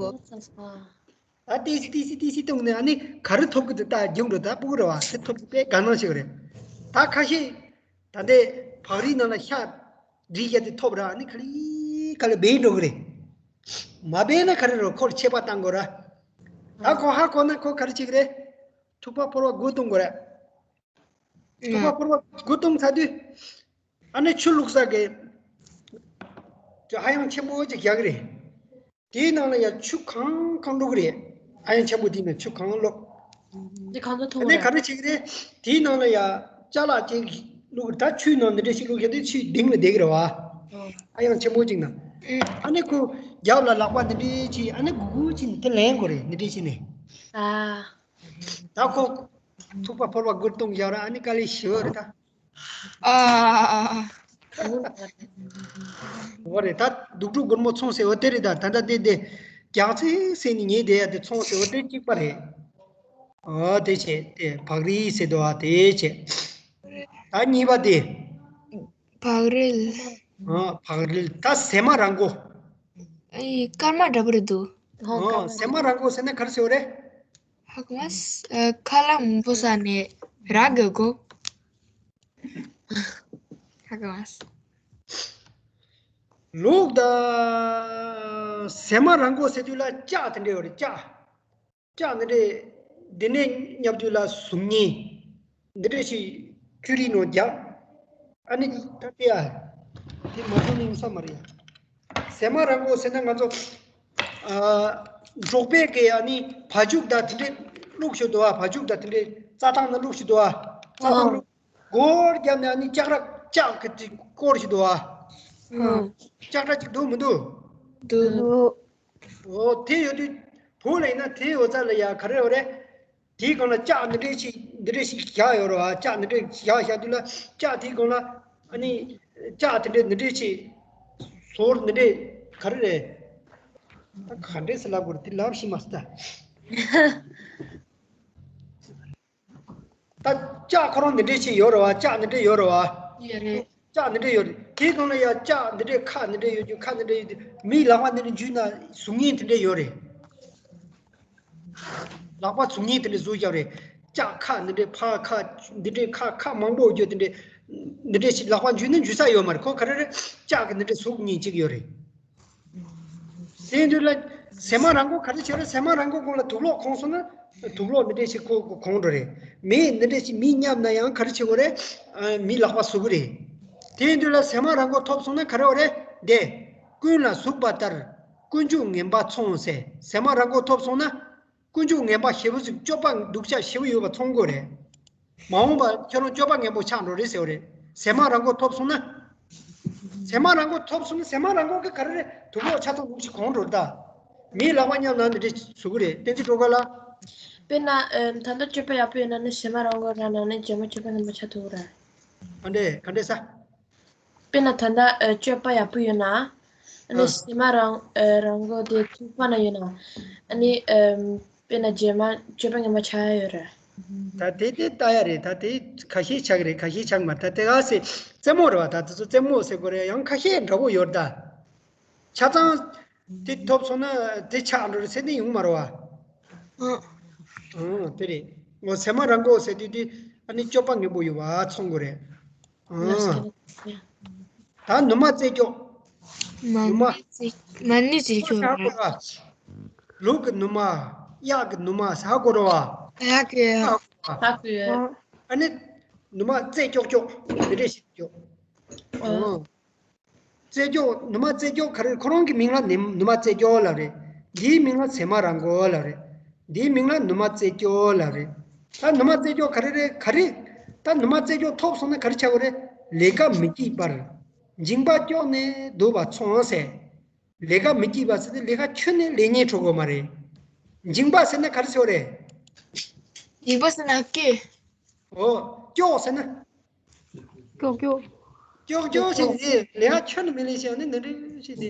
ད་ཏི་སི་ཏི་སི་ཏི་སི་གཏོང་ནས་ཨ་ནི་ག་རེ་ཐོབ་གི་འདུག་ད་རྒྱུགས་འགྲོ། ད་སྤུ་གུ་རེད་བ། དེ་ཐོབ་གི་དཔེ་དགའ་སྣང་ཞིག་རེད། ད་ཁ་ཤས་ད་ལྟའི་བག་རིལ་ནང་ལ་ཤ་བསྒྲིལ་བཞག་དེ་ཐོབ་ར། ཨ་ནི་ག་ལེ་ག་ལེ་སྦས་འགྲོ་གི་རེད། མ་སྦས་ན་ག་རེ་རེད། ཁོར་ཆད་པ་བཏང་དགོས་ར། ད་ཁོ་ཧ་གོ་ན་ཁོ་ག་རེ་བྱེད་གི་རེད། ཐུག་པ་ཕོར་པ་དགུ་གཏོང་དགོས་ར། ཐུག་པ་ཕོར་པ་དགུ་གཏོང་ཚར་དུས། ཨ་ནི་ཆུ་བླུགས་ས་གི་ཅོ་ཧ་ཡང་ཆེན་པོ་ཅིག་རྒྱག་གི་རེད། དེའི་ནང་ལ་ཡ་ཆུ་གང་གང་བླུགས་རེད། ཨ་ཡང་ཆེན་པོ་དེའི་ནང་ཆུ་གང་བླུགས། འདི་གང་དུ་ཨ་ཐོང་ནི་རེད། ག་རེ་བྱེད་ཀྱི་རེད། དེའི་ནང་ལ་ཡ་ཅ་ལག་ཅིག་བླུགས་རེད། ད་ཆུའི་ནང་འདི་འདྲ་ཞིག་བླུགས་བྱས་དུས་ཆུའི་གཏིང་ལ་བསྡད་ཀྱི་རེད་བ། ཨ་ཡང་ཆེན་པོ་ཅིག་ནང་། ཨ་ནི་ཁོ་རྒྱབ་ལ་ལག་པ་འདི་འདྲ་བྱས། ཨ་ནི་གུག་གུག་བྱས་ནས་དེ་ལེན་དགོས་རེད། འདི་འདྲ་བྱས་ནས། ད་ཁོ་ཐུག་པ་ཕོར་པ་དགུ་གཏོང་བཞག་ར། ཨ་ནི་དཀའ་ལས་ཞེ་པོ་རེད་ད། ཨ། འོ་རེད། ད་དུག་སྦྲུལ་སྒོར་མོ་ཚོང་ཟེར་བ་དེ་རེད་ད། ད་ལྟ་དེ་དེ་རྒྱག་ཚིག་ཟེར་ནས་ཉེས་བསྡད་ཡ་དེ་ཚོང་ཟེར་བ་དེ་གཅིག་པ་རེད། ཨོ་དེ་བྱས་དེ་བག་རིལ་ཟེར་འདུག་ཨ། དེ་བྱས་ད་གཉིས་པ་དེ། བག་རིལ། ཨོ་བག་རིལ། ད་ཟེ་མ་ར་མགོ། ཨེ་སྐར་མ་འདྲ་པོ་རེད་འདུག་ཨོ་ཟེ་མ་ར་མགོ་ཟེར་ན་ག་རེ་ཟེར་བ་རེད། ཧ་གོ་མ་སོང་། ཨ་ཁ་ལག་མང་པོ་ཟ་ནས་ར་གི་གོ། ཧ་གོ་མ་སོང་། ལུག་དང་ཟེ་མ་ར་མགོ་ཟེར་དུས་ལ་ལྕགས་དེ་འདྲ་ཡོད་རེད། ལྕགས། ལྕགས་འདི་འདྲས་འདི་ནས་བརྙབ་དུས་ལ་གཟུགས་བརྙན་འདི་འདྲས་ཞིག་ཁྱུ་རིས་ནང་རྒྱག་ཨ་ནི་ད་ལྟ་ཡ་དེ་མ་བཟོ་ནི་ཡིན་ས་མ་རེད་ཡ། ཟེ་མ་ར་མགོ་ཟེར་ན་ང་ཚོ་ཨ་འབྲོག་པའི་གི་ཨ་ནི་བ་ཕྱུགས་དང་དེ་འདྲས་བླུགས་ཤོག་འདུག་ཨ། བ་ཕྱུགས་དང་དེ་འདྲས་རྩྭ་ཐང་ན་བླུགས་ཤོག་འདུག་ཨ། རྩྭ་ཐང་ཨོ། སྒོར་བརྒྱབ་ནས་ཨ་ནི་ལྕགས་ར་ལྕགས་ཀྱི་དེ་སྐོར་ཞིག་འདུག་ཨ། ཨོ། ལྕགས་ར་ཅིག་འདུག་མི་འདུག་འདུག་འདུག་འོ་དེ་ཡོད་དུས་བོད་ལ་ཡིན་ན་དེ་ཡོད་ཙང་ལ་ཡ་ག་རེ་ཡོད་རེད། དེའི་སྒང་ལ་ལྕགས་འདི་འདྲས་ཞིག་འདི་འདྲས་ཞིག་བཞག་ཡོད་རེད་བ། ལྕགས་འདི་འདྲས་བཞག་བཞག་དུས་ལ་ལྕགས་དེའི་སྒང་ལ་ཨ་ནི་ལྕགས་དེ་འདྲས་འདི་འདྲས་ཞིག་ཟོར་འདི་འདྲས་ག་རེ་རེད། ད་ག་འདྲས་སེ་ལབ་དགོས་རེད། དེ་ལབ་ཤེས་མ་སོང་ད། ད་ལྕགས་ཁོ་རང་འདི་འདྲས་ཞིག་ཡོད་རེད་བ། ལྕགས་འདི་འདྲས་ཡོད་རེད་བ། ཡོད་རེད། ལྕགས་འདི་འདྲས་ཡོད་རེད། དེའི་སྒང་ལ་ཡ་ལྕགས་འདི་འདྲས་ཁ་འདི་འདྲས་ཡོད་རྒྱུ། ཁ་འདི་འདྲས་ཡོད་རྒྱུ། མིའི་ལག་པ་འདི་འདྲས་འཇུས་ན་གཟུགས་བརྙན་དེ་འདྲས་ཡོད་རེད། ལག་པ་གཟུགས་བརྙན་དེ་འདྲས་བཟོས་བཞག་རེད། ལྕགས་ཁ་འདི་འདྲས་ཕར་ཁ་འདི་འདྲས་ཁ་ཁ་མང་པོ་ཡོད་རྒྱུ་དེ་འདྲས། འདི་འདྲས་ཞིག་ལག་པ་འཇུས་ན་འཇུས་ས་ཡོད་མ་རེད། ཁོ་ག་རེ་རེད། ལྕགས་ཀྱི་འདི་འདྲས་གཟུགས་བརྙན་གཅིག་ཡོད་རེད། དེ་དུས་ལ་ཟེ་མ་ར་མགོ་ག་རེ་བྱེད་རེད། ཟེ་མ་ར་མགོ་སྒང་ལ་དུག་ལོག་གང་སོང་ན་དུག་ལོག་འདི་འདྲས་ཞིག་ཁོ་གང་འགྲོ་རེད། མི་འདི་འདྲས་ཞིག་མི་བརྙབ་ན་ཡང་ག་རེ་བྱེད་དགོས་རེད། ཨ་མི་ལག་པ་ཟུག་གི་རེད། དེ་དུས་ལ་ཟེ་མ་ར་མགོ་ཐོབ་སོང་ན་ག་རེ་ཡོད་རེད། དེ་ཀུན་ལ་ཟུག་པ་ལྟར་ཀུན་འཇུག་ངན་པ་ཚོང་ཟེར། ཟེ་མ་ར་མགོ་ཐོབ་སོང་ན་ཀུན་འཇུག་ངན་པ་ཞེ་པོ་ཅིག་སྤྱོད་པ་སྡུག་ཅག་ཞེ་པོ་ཡོད་པ་ཚོང་དགོས་རེད། མ་འོངས་པ་ཁྱོད་རང་སྤྱོད་པ་ངན་པོ་ཆགས་འགྲོ་རེད་ཟེར་བ་རེད། ཟེ་མ་ར་མགོ་ཐོབ་སོང་ན། ཟེ་མ་ར་མགོ་ཐོབ་སོང་ན་ཟེ་མ་ར་མགོ་གི་ག་རེ་རེད། དུག་ལོག་ཆ་ཚང་ལུགས་ཤིག་གང་འགྲོ་རེད་ད། མིའི་ལག་པ་བརྙབ་ན་འདི་འདྲས་བཟོ་གི་རེད། བསྟན་འཛིན་སྒྲོལ་དཀར་ལགས། དཔེར་ན་ཨ་ད་ལྟ་སྤྱོད་པ་ཡག་པོ་ཡོད་ན་ནི་ཟེ་མ་ར་མགོ་ར་ན་ནི་རྗེས་མ་སྤྱོད་པ་ངན་པ་ཆགས་ཐུབ་ཀྱི་རེད། ག་འདྲས་ག་འདྲས་ས། དཔེར་ན་ད་ལྟ་ཨ་སྤྱོད་པ་ཡག་པོ་ཡོད་ན། ཨ་ནི་ཨ། ཟེ་མ་རང་ཨ་རང་མགོ་དེ་ཐུག་པ་ན་ཡོད་ན། ཨ་ནི་ཨམ་དཔེར་ན་རྗེས་མ་སྤྱོད་པ་ངན་པ་ཆགས་ཡ་ཡོད་རེད། ད་དེ་དེ་ལྟ་ཡ་རེད། ད་དེ་ཁ་ཤས་ཆགས་རེད། ཁ་ཤས་ཆགས་མ་རེད། ད་དེ་ག་སེ་རྩེད་མོ་རེད་བ། ད་དེ་ཚོ་རྩེད་མོ་ཟེར་དགོས་རེད། ཡང་ཁ་ཤས་འདྲ་པོ་ཡོད་རེད་ད། ཆ་ཚང་དེ་ཐོབ་སོང་ན་དེ་ཆགས་འགྲོ་རེད་ཟེར་ནི་ཡོང་མ་རེད་བ། ཨ། ཨ་དེ་རེད། ངོ་ཟེ་མ་ར་མགོ་ཟེར་དུས་དེ་ཨ་ནི་སྤྱོད་པ་ངན་པོ་ཡོད་པ་ཚོང་དགོས་རེད། ཨ། ད་ནུ་མ་རྩེ་སྐྱོག་མ་ནུ་མ་ནི་རྩེ་མ་ནི་རྩེ་སྐྱོག་ཧ་གོ་ར། ལུག་གི་ནུ་མ། གཡག་གི་ནུ་མ་ཟེར་ཧ་གོ་ར་བ། ཧ་གོ་ཡ། ཧ་གོ་བ། ཧ་གོ་ཡ། ཨ་ནི་ནུ་མ་རྩེ་སྐྱོག་སྐྱོག་འདི་འདྲས་ཞིག་སྐྱོག་ཨ། ཨ། རྩེ་སྐྱོག་ནུ་མ་རྩེ་སྐྱོག་ག་རེ་རེད། ཁོ་རང་གི་མིང་ལ་ནི་ནུ་མ་རྩེ་སྐྱོག་ལབ་རེད། འདིའི་མིང་ལ་ཟེ་མ་ར་མགོ་ལབ་རེད། འདིའི་མིང་ལ་ནུ་མ་རྩེ་སྐྱོག་ལབ་རེད། ད་ནུ་མ་རྩེ་སྐྱོག་ག་རེ་རེད། ག་རེ། ད་ནུ་མ་རྩེ་སྐྱོག་ཐོབ་སོང་ན་ག་རེ་ཆགས་དགོས་རེད། ལས་ཀ་མི་སྐྱིད་པར་མཇིང་པ་སྐྱོགས་ནས་སྡོད་པ་ཚོང་ཟེར། ལས་ཀ་མི་སྐྱིད་པ་ཟེར་ཏེ་ལས་ཀ་ཁྱོན་ནས་ལས་ཉེན་འཕྲོད་དགོས་མ་རེད། མཇིང་པ་ཟེར་ན་ག་རེ་ཟེར་བ་རེད། མཇིང་པ་ཟེར་ན་སྐེ། ཨོ། སྐྱོགས་ཟེར་ན། ཀྱོག་ཀྱོག་ཀྱོག་ཀྱོག་བྱས་ནས་ལས་ཀ་ཁྱོན་ནས་མི་ལས་བྱས་ནས་འདི་འདྲ་བྱས་ཏེ།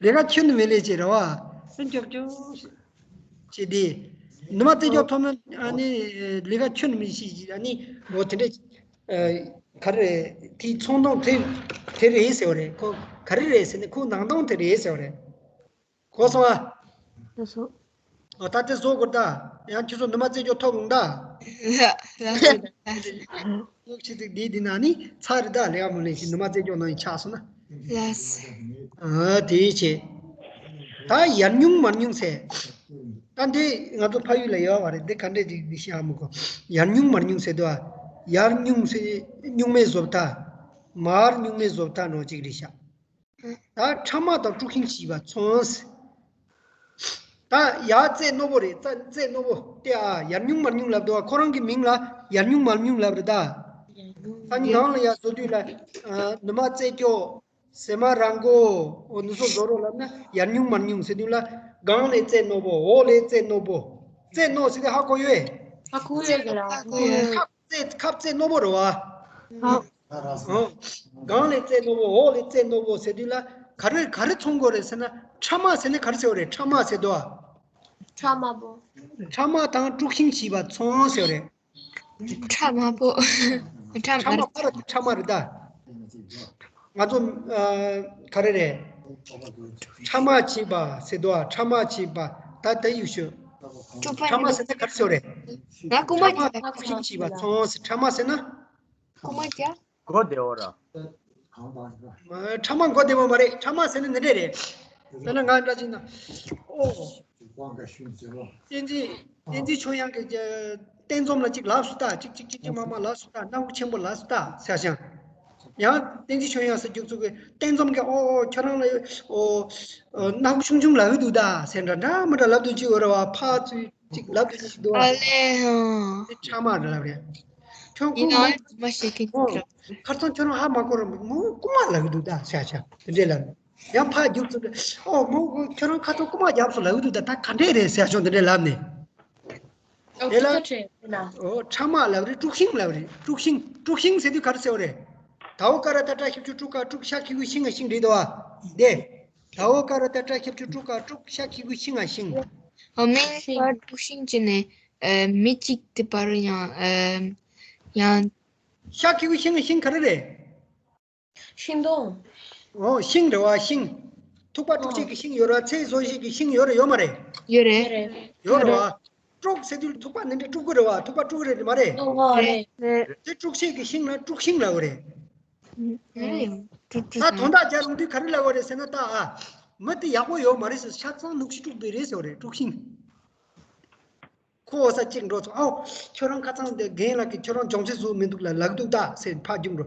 ལས་ཀ་ཁྱོན་ནས་མི་ལས་བྱས་རེད་བ། སུན་ཀྱོག་ཀྱོག་བྱས་ཏེ། ནུ་མ་རྩེ་ཀྱོག་ཐོབ་ན་ཨ་ནི་ལས་ཀ་ཁྱོན་ནས་མི་ཤེས་ཀྱི་ཨ་ནི་འོ་དེ་འདྲ། ག་རེ་རེད། དེའི་ཚོང་དོན་དེ་དེ་རེད་ཟེར་བ་རེད། ཁོ་ག་རེ་རེད་ཟེར་ནས་ཁོའི་ནང་དོན་དེ་རེད་ཟེར་བ་རེད། གོ་སོང་ཨ། ལགས་སོ། ཨོ་ད་དེ་བཟོ་དགོས་ད། ཡང་ཁྱོད་ཚོ་ནུ་མ་རྩེ་ཀྱོག་ཐོབ་ཡོང་ད། ལགས་ལགས་སོ། ལགས་སོ། ལོག་ཆེ་ཚིག་འདི་འདི་ན་ནི་ཚར་རེད་ད། ལས་ཀ་མ་ལས་ཤིག་ནུ་མ་རྩེ་ཀྱོག་ནང་ཡིན་ཆགས་སོང་ན། ལགས་སོ། ཨ་དེ་བྱས། ད་ཡར་ཉུང་མར་ཉུང་ཟེར། ད་འདི་ང་ཚོ་ཕ་ཡུལ་ལ་ཡོད་པ་རེད། འདི་ག་འདྲས་ཅིག་འདི་ཤེས་ཨ་མི་གོ། ཡར་ཉུང་མར་ཉུང་ཟེར་དུས་ཨ། ཡར་ཉུང་ཟེར་ཉུང་མའི་བཟོ་ལྟ། མར་ཉུང་མའི་བཟོ་ལྟ་ནོ་ཅིག་རེད་ཤག་ད་ཕྲ་མ་དང་དཀྲུག་ཤིང་བྱིས་པ་ཚོང་ཟེར། ད་ཡར་རྩེ་རྣོ་པོ་རེད། རྩ་རྩེ་རྣོ་པོ་སྟེ་ཨ། ཡར་ཉུང་མར་ཉུང་ལབ་འདུག་བ། ཁོ་རང་གི་མིང་ལ་ཡར་ཉུང་མར་ཉུང་ལབ་རེད་ད། ད་ནི་ནང་ལ་ཡར་བཟོ་དུས་ལ་ཨ། ནུ་མ་རྩེ་ཀྱོག་སེ་མ་རང་མགོ་འོ་ནུ་སོ་བཟོ་རོགས་ལབ་ན་ཡར་ཉུང་མར་ཉུང་ཟེར་དུས་ལ་སྒང་ལས་རྩེ་རྣོ་པོ། འོག་ལས་རྩེ་རྣོ་པོ། རྩེ་རྣོ་ཟེར་དུས་ཧ་གོ་ཡོད། ཧ་གོ་ཡོད་ཀྱི་ར། ཁ་རྩེ་ཁ་རྩེ་རྣོ་པོ་རེད་བ། ཨ། ཨོ། སྒང་ལས་རྩེ་རྣོ་པོ། འོག་ལས་རྩེ་རྣོ་པོ་ཟེར་དུས་ལ་ག་རེ་ག་རེ་ཚོང་དགོས་རེད་ཟེར་ན་ཕྲ་མ་ཟེར་ན་ག་རེ་ཟེར་བ་རེད། ཕྲ་མ་ཟེར་དུས་ཨ། ཕྲ་མ་པོ། ཕྲ་མ་དང་དཀྲུག་ཤིང་བྱིས་པ་ཚོང་ཟེར་བ་རེད། ཕྲ་མ་པོ། ཕྲ་མ་ཕྲ་མ་རེད། ཕ་ར་ཕྲ་མ་རེད་ད། ང་ཚོ་ཨ། ག་རེ་རེད། ཕྲ་མ་བྱིས་པ་ཟེར་དུས་ཨ། ཕྲ་མ་བྱིས་པ་ད་ད་ཡུལ་ཤོད། དཀྲུག་པ་ཕྲ་མ་ཟེར་ན་ག་རེ་ཟེར་བ་རེད། ང་རྐུ་མ་ཕྲ་མ་བྱས་པ། དཀྲུག་ཤིང་བྱིས་པ་ཚོང་ཟེར། ཕྲ་མ་ཟེར་ན། རྐུ་མ་བྱས། མགོ་བདེ་བོ་ར། ཕྲ་མ་མགོ་བདེ་བོ་མ་རེད། ཕྲ་མ་ཟེར་ན་འདི་འདྲས་རེད། དཔེར་ན་ང་འདྲ་ཅིག་ན། ཨོ། བསྟན་འཛིན་བསྟན་འཛིན་ཆོས་དབྱངས་ཀྱི་རྟེན་འཛོམས་ལ་ཅིག་ལབ་སོང་ད། ཅིག་ཅིག་ཅིག་ཅིག་མ་མ་ལབ་སོང་ད། སྣ་ཁུག་ཆེན་པོ་ལབ་སོང་ད་ཟེར་ཞིང་། ཡང་བསྟན་འཛིན་ཆོས་དབྱངས་ཟེར་རྒྱུགས་ཚུགས་ཀྱི་རྟེན་འཛོམས་ཀྱི་ཨོ་ཨོ་ཁྱོད་རང་ལ་ཨོ་སྣ་ཁུག་ཆུང་ཆུང་ལབ་ཀྱི་འདུག་ད་ཟེར་འདྲ་འདྲ་མི་འདྲ་ལབ་དུས་ཅིག་ཡོད་རེད་བ། ཕར་ཚུར་ཅིག་ལབ་དུས་ཅིག་འདུག་ཨ་ལེ་ཧོ། དེ་ཕྲ་མ་རེད་ལབ་རེད། ཁྱོད་ཡིན་རྐུ་ན་མ། མ་ཤེས་མཁན་ཨོ། ཅིག་ལ། ཁ་སང་ཁྱོད་རང་ཧ་མ་གོ་ར། མོ་རྐུ་མ་ལབ་ཀྱི་འདུག་ད་ཟེར་ཞིང་དེ་འདྲས་ལབ་ནས། ཡང་ཕར་རྒྱུགས་ཚུགས་ཏེ་ཨོ་མོ་ཁྱོད་རང་ཁ་སང་རྐུ་མ་རྒྱབ་སོང་ལབ་ཀྱི་འདུག་ད། ད་ག་འདྲས་རེད་ཟེར་ཞིང་དེ་འདྲས་ལབ་ནས། ཨོ་དེ་ལ་ཁྱོད་ཁྲེལ་ན། ཨོ་ཕྲ་མ་ལབ་རེད། དཀྲུག་ཤིང་ལབ་རེད། དཀྲུག་ཤིང་། དཀྲུག་ཤིང་ཟེར་དུས་ག་རེ་ཟེར་བ་རེད། ད་འོ་ཀ་ར་ཏ་ཏྲ་ཞབས་ཀྱུ་ཏྲུ་ཀ་དཀྲུག་ཤ་གི་གུ་ཤིང་ང་ཤིང་རེད་དོ་ཨ། དེ། ད་འོ་ཀ་ར་ཏ་ཏྲ་ཞབས་ཀྱུ་ཏྲུ་ཀ་དཀྲུག་ཤ་གི་གུ་ཤིང་ང་ཤིང་། ཨོ་མིང་ཤིང་། པར་དཀྲུག་ཤིང་བྱས་ནས་ཨ། མི་གཅིག་དེ་པར་ཡང་ཨ། ཡང་། ཤ་གི་གུ་ཤིང་ང་ཤིང་ག་རེ་རེད། ཤིང་སྡོང་། ཨོ་ཤིང་རེད་བ། ཤིང་། ཐུག་པ་དཀྲུག་བྱེད་ཀྱི་ཤིང་ཡོད་རེད་བ། ཚལ་བཟོ་བྱེད་ཀྱི་ཤིང་ཡོད་རེད་ཡོད་མ་རེད། ཡོད་རེད། ཡོད་རེད་བ། དཀྲུག་ཟེར་དུས་ཐུག་པ་འདི་འདྲ་དཀྲུག་གི་རེད་བ། ཐུག་པ་དཀྲུག་གི་རེད་མ་རེད། ཨོ་རེད། དེ་དཀྲུག་བྱེད་ཀྱི་ཤིང་ལ་དཀྲུག་ཤིང་ལབ་གི་རེད། ད་དོན་དག་སྦྱར་ཡོང་དུས་ག་རེ་ལབ་གི་རེད་ཟེར་ན་ད་ཨ། མི་དེ་ཡག་པོ་ཡོད་མ་རེད་ཟེར། ཆ་ཚང་ནུག་ཤི་དཀྲུག་པའི་རེད་ཟེར་བ་རེད། དཀྲུག་ཤིང་། ཁོ་འོ་ས་གཅིག་འགྲོ་ཚོ། ཨའོ་ཁྱོད་རང་ཁ་སང་དེ་རྒན་ལགས་ཀྱིས་ཁྱོད་རང་སྦྱོང་ཚན་བཟོ་མི་འདུག་ལ་ལབ་འདུག་ད་ཟེར་ཕར་རྒྱུགས་འགྲོ།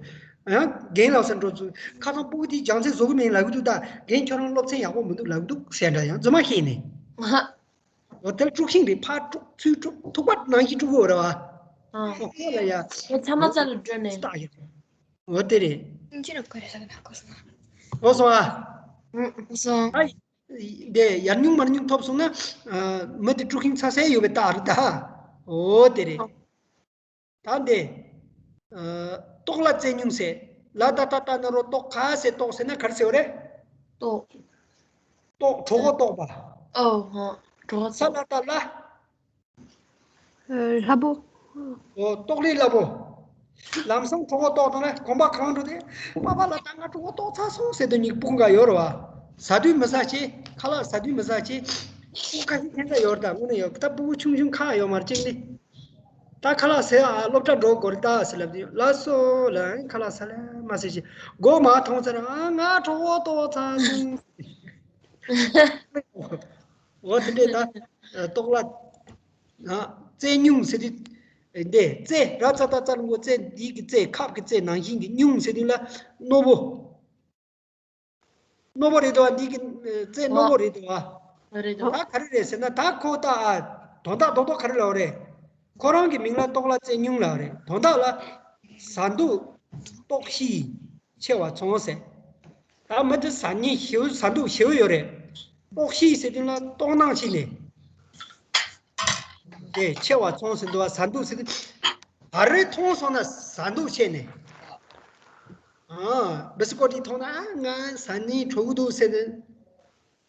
ཡང་རྒན་ལགས་ས་འགྲོ་ཚོ། ཁ་སང་སྤུ་གུ་དེས་སྦྱོང་ཚན་བཟོ་གི་མིན་ལབ་འདུག་ད། རྒན་ཁྱོད་རང་སློབ་ཚན་ཡག་པོ་མི་འདུག་ལབ་འདུག་ཟེར་འདྲ་ཡང་རྫུན་མ་བཤད་ནས། ཨ་ཧ། འོ་དེ་དཀྲུག་ཤིང་རེད། ཕར་དཀྲུག་ཚུར་དཀྲུག་ཐུག་པ་ནང་བཞིན་དཀྲུག་གི་ཡོད་རེད་བ། ཨ། ཨོ་ཁོ་ལ་ཡ། དེ་ཚ་མ་ཚ་ལ་འགྲོ་ནས། སྟག་ཡོད། འོ་དེ་རེད། ཅི་རེད་ག་རེ་ཟ་གི་ན་གོ་སོང་། གོ་སོང་ཨ། ཨུ། གོ་སོང་། ཨ། དེ་ཡར་ཉུང་མར་ཉུང་ཐོབ་སོང་ན། ཨ། མི་དེ་དཀྲུག་ཤིང་ཚ་ས་ཡོད་པའི་རྟགས་རེད་ད། འོ་དེ་རེད། ད་འདི། ཨ། ལྟོགས་ལ་རྩེ་ཉུང་ཟེར། ལ་ད་ལྟ་ལྟ་ན་རོ་ལྟོགས་ཁ་ཟེར་ལྟོགས་ཟེར་ན་ག་རེ་ཟེར་བ་རེད། ལྟོགས། ལྟོགས་གྲོད་ཁོག་ལྟོགས་པ། ཨོ་ཧོ། གྲོད་ཁོག་ས་ལ་ལྟ་ལ། ཨ། སླ་པོ། ཨོ་ལྟོགས་ལས་སླ་པོ། ལམ་སང་གྲོད་ཁོག་ལྟོགས་བཏང་ན་གོམ་པ་གང་འགྲོ་དེ། པ་པ་ལ་ད་ང་གྲོད་ཁོག་ལྟོགས་ཚར་སོང་ཟེར་དུས་ཉིག་སྤུ་གུ་འགའ་ཡོད་རེད་བ། ཟ་དུས་མི་ཟ་ཆེ། ཁ་ལག་ཟ་དུས་མི་ཟ་ཆེ། སྤུ་གུ་ཁ་ཤས་ཁྱད་མཚར་ཡོད་རེད་ད། དངོས་གནས་ཡོད། ད་སྤུ་གུ་ཆུང་ཆུང་ཁ་ཡོད་མ་རེད་གཅིག་ནི། ད་ཁ་ལག་ཟས་ཨ་སློབ་གྲྭ་འགྲོ་དགོས་རེད་ད་ཟེར་ལབ་དུས་ལགས་སོ་ལ་ཁ་ལག་ཟ་ལ་མ་ཟེར་ཞིག་སྒོ་མ་མཐོང་ཚར་ཨ་ང་གྲོད་ཁོག་ལྟོགས་ཚར་སོང་། འོ་དེ་འདྲས་ད་ལྟོགས་ལ། ཨ། རྩེ་ཉུང་ཟེར་དུས། འདི་རྩེ་ར་ཙ་ད་ཙ་ལ་མགོ་རྩེ་འདི་གི་རྩེ་ཁབ་ཀྱི་རྩེ་ནང་བཞིན་གྱི་ཉུང་ཟེར་དུས་ལ་རྣོ་པོ། རྣོ་པོ་རེད་དོ། འདི་གི་རྩེ་རྣོ་པོ་རེད་དོ། རེད་དོ། ད་ག་རེ་རེད་ཟེར་ན་ད་ཁོ་ད་ཨ་དོན་དག་རྡོག་རྡོག་ག་རེ་ལབ་རེད། ཁོ་རང་གི་མིང་ལ་ལྟོགས་ལ་རྩེ་ཉུང་ལབ་རེད། དོན་དག་ལ་ཟ་འདུག་ལྟོགས་ཤི། ཆེ་བ་ཚོང་ཟེར། ད་མི་དེ་ཟ་ཉེན་ཞེ་པོ་ཟ་འདུག་ཞེ་པོ་ཡོད་རེད། ལྟོགས་ཤི་ཟེར་དུས་ལ་ལྟོགས་སྣང་ཕྱིན་ནས། དེ་ཆེ་བ་ཚོང་ཟེར་འདུག་བ། ཟ་འདུག་ཟེར་དུས། ག་རེ་མཐོང་སོང་ན་ཟ་འདོད་བྱས་ནས། ཨ། བི་སི་ཀོ་ཊི་མཐོང་ན་ཨ་ང་ཟ་སྙིང་བྲོ་གི་འདུག་ཟེར་ནས།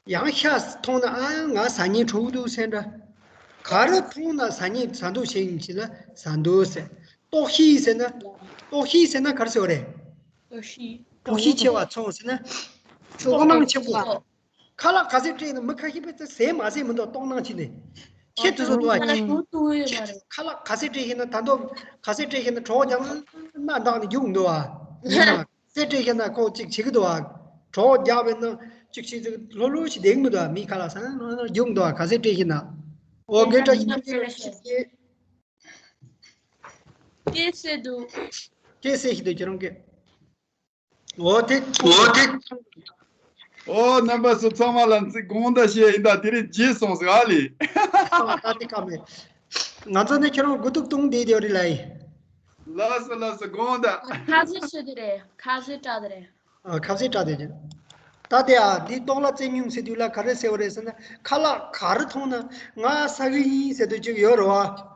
ཡང་ཤ་མཐོང་ན་ཨ་ང་ཟ་སྙིང་བྲོ་གི་འདུག་ཟེར་འདྲ། ག་རེ་མཐོང་ན་ཟ་སྙིང་ཟ་འདོད་བྱེད་ཡིན་ཞེ་ན་ཟ་འདོད་ཟེར། ལྟོགས་ཤི་ཟེར་ན། ལྟོགས་ཤི་ཟེར་ན་ག་རེ་ཟེར་བ་རེད། ལྟོགས་ཤི། ལྟོགས་ཤི་ཆེ་བ་ཚོར་ཟེར་ན། ལྟོགས་སྣང་ཆེ་པོ། ཁ་ལག་ག་ཚད་སྤྲད་ན་མི་ཁ་ཤས་པས་ཙི་ཟས་མ་ཟས་མི་འདུག་ལྟོགས་སྣང་ཕྱིན་ནས། ཁྱེད་དུ་སོ་འདུག་ཨ། ཁྱེད་ཁ་ལག་ག་ཚད་སྤྲད་ཤེས་ན་ད་དུང་ག་ཚད་སྤྲད་ཤེས་ན་གྲོགས་ཀྱང་སྣ་འདག་ནས་རྒྱུག་འདུག་ཨ། ཉི་མ་ག་ཚད་སྤྲད་ཤེས་ན་ཁོ་གཅིག་བྱེད་ཀྱི་འདུག་ཨ། གྲོགས་རྒྱག་པས་ན་གཅིག་བྱེད་ཚུལ་ལྷོད་ལྷོད་ཞིག་བསྡད་ཀྱི་མི་འདུག་ཨ། མི་ཁ་ལག་ཟ་ན་རྒྱུག་འདུག་ཨ། ག་ཚད་སྤྲད་ཤེས་ན། འོ་དགེ་བཀྲ་ཤིས་རྣམ་རྒྱལ་ལགས་ཤིག་གིས། སྐད་གསལ་འདུག་སྐད་གསལ་ཞིག་འདུག་ཁྱེད་རང་སྐད། འོ་དེ། འོ་དེ། ཨོ་རྣམ་པ་ཚོ་ཚང་མ་ལ་ཚིག་དགོངས་དག་བཞེས་ཡིན། ད་དེ་རིང་རྗེས་སོང་ཟིག་ཨ་ལི། ད་དེ་ཀ་མེད། ང་ཚོ་ནི་ཁྱེད་རང་དགུ་ཐུག་བཏུང་བསྡད་ཡོད་རེད་ལ་ཡིན། ལགས་སོ་ལགས་སོ་དགོངས་དག་ཁ་ཟས་ཤོད་དེ་རེད། ཁ་ཟས་སྤྲད་དེ་རེད། ཨ། ཁ་ཟས་སྤྲད་དེ་རེད། ད་དེ་ཨ་འདི་ལྟོགས་ལ་བཙན་སྙུང་ཟེར་དུས་ལ་ག་རེ་ཟེར་བ་རེད་ཟེར་ན། ཁ་ལག་ག་རེ་མཐོང་ན་ང་ཟ་གི་ཡིན་ཟེར་དུས་ཅིག་ཡོད་རེད་བ།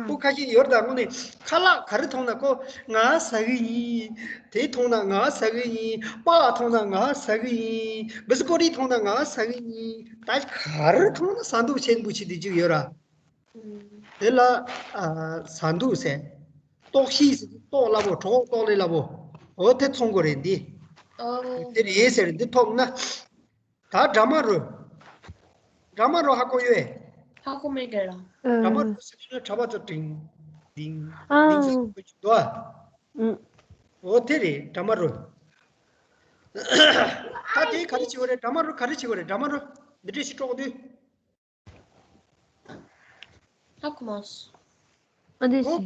ཁོ་ཁ་ཤས་ཡོད་ད་དངོས་གནས་ཁ་ལག་ག་རེ་མཐོང་ན་ཁོ་ང་ཟ་གི་ཡིན། དེ་མཐོང་ན་ང་ཟ་གི་ཡིན། སྤགས་མཐོང་ན་ང་ཟ་གི་ཡིན། བི་སི་ཀོ་ཊི་མཐོང་ན་ང་ཟ་གི་ཡིན། ད་ག་རེ་མཐོང་ན་ཟ་འདོད་ཆེན་པོ་ཆེ་དེ་ཅིག་ཡོད་ར། དེ་ལ་ཨ་ཟ་འདོད་ཟེར། ལྟོགས་ཤི་ཟེར་ལྟོགས་སླ་པོ་གྲོགས་ལྟོགས་ལས་སླ་པོ། འོ་དེ་མཐོང་དགོས་རེད་འདི། དེ་རེད་ཟེར་འདི་ཐོབ་ན། ད་དྲ་མ་རུ། དྲ་མ་རུ་ཧ་གོ་ཡོད། ཧ་གོ་མེད་ག་ལ། དྲ་མ་རུ་ཟེར་དུས་ན་གྲྭ་པ་ཚོ་ཏིང་ཏིང་ཏིང་ཟེར་གོ་ཅིག་འདུག་ཨ། འོ་དེ་རེད་དྲ་མ་རུ། ད་དེ་ག་རེ་བྱེད་དགོས་རེད། དྲ་མ་རུ་ག་རེ་བྱེད་དགོས་རེད། དྲ་མ་རུ་འདི་འདྲས་ཞིག་དཀྲོག་དུས། ཧ་གོ་མ་སོང་། ཨ་འདི་ཞིག་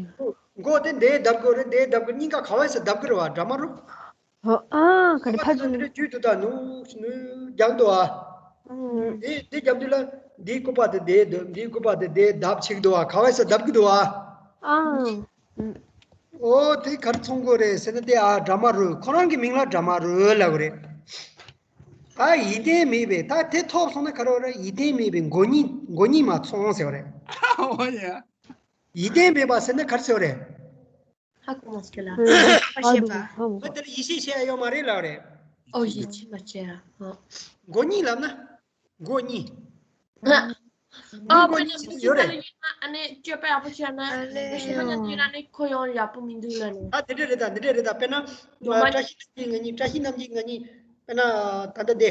མགོ་དེ་འདི་བརྡབ་དགོས་རེད། འདི་བརྡབ་དགོས། སྙིང་ག་ག་བས་སུ་བརྡབ་དགོས་རེད་བ་དྲ་མ་རུ། ཨ་ག་རེ་ཕ་ཚོ་འདི་འདྲ་བརྗོད་དུ་ད་ནུ་ནུ་རྒྱག་འདུག་ཨ། འདི་འདི་རྒྱབ་དུས་ལ་འདིའི་སྐུད་པ་དེ་འདི་འདི་སྐུད་པ་དེ་འདི་བརྡབ་བྱེད་ཀྱི་འདུག་ཨ། ག་བས་སུ་བརྡབ་ཀྱི་འདུག་ཨ། ཨ། འོ་དེ་ག་རེ་མཐོང་དགོས་རེད་ཟེར་ན་དེ་ཨ་དྲ་མ་རུ། ཁོ་རང་གི་མིང་ལ་དྲ་མ་རུ་ལབ་དགོས་རེད། ད་ཡིད་བརྟན་མེད་པས། ད་དེ་ཐོབ་སོང་ན་ག་རེ་རེད། ཡིད་བརྟན་མེད་པས་མགོ་གཉིས་མགོ་གཉིས་མ་ཚོང་ཟེར་བ་རེད། འོ་ཡ། ཡིད་བརྟན་མེད་པ་ཟེར་ན་ག་རེ་ཟེར་བ་རེད། ཧ་གོ་མ་སོང་ལ། ཨ་ཤེས་པ། ཨ་འོ་དེར་ཡིད་ཆེས་བྱེད་ཡ་ཡོད་མ་རེད་ལབ་རེད། ཨོ་ཡིད་ཆེས་མ་བྱེད་ཡ། ཨོ། མགོ་གཉིས་ལབ་ན། མགོ་གཉིས། ཨ། མགོ་གཉིས་ཟེར་དུས་ཡོད་རེད། ཨ་ནི་སྤྱོད་པ་ཡག་པོ་བྱས་ན་ཞེ་ས་ཉམས་ཀྱི་ན་ནི་ཁོ་ཡང་ཡག་པོ་མི་འདུག་ལ་ནི། ད་དེ་འདྲ་རེད། ད་འདི་འདྲ་རེད། ད་དཔེར་ན་བཀྲ་ཤིས་རྣམ་རྒྱལ་ང་གཉིས། བཀྲ་ཤིས་རྣམ་རྒྱལ་ང་གཉིས། དཔེར་ན་ད་ལྟ་དེ་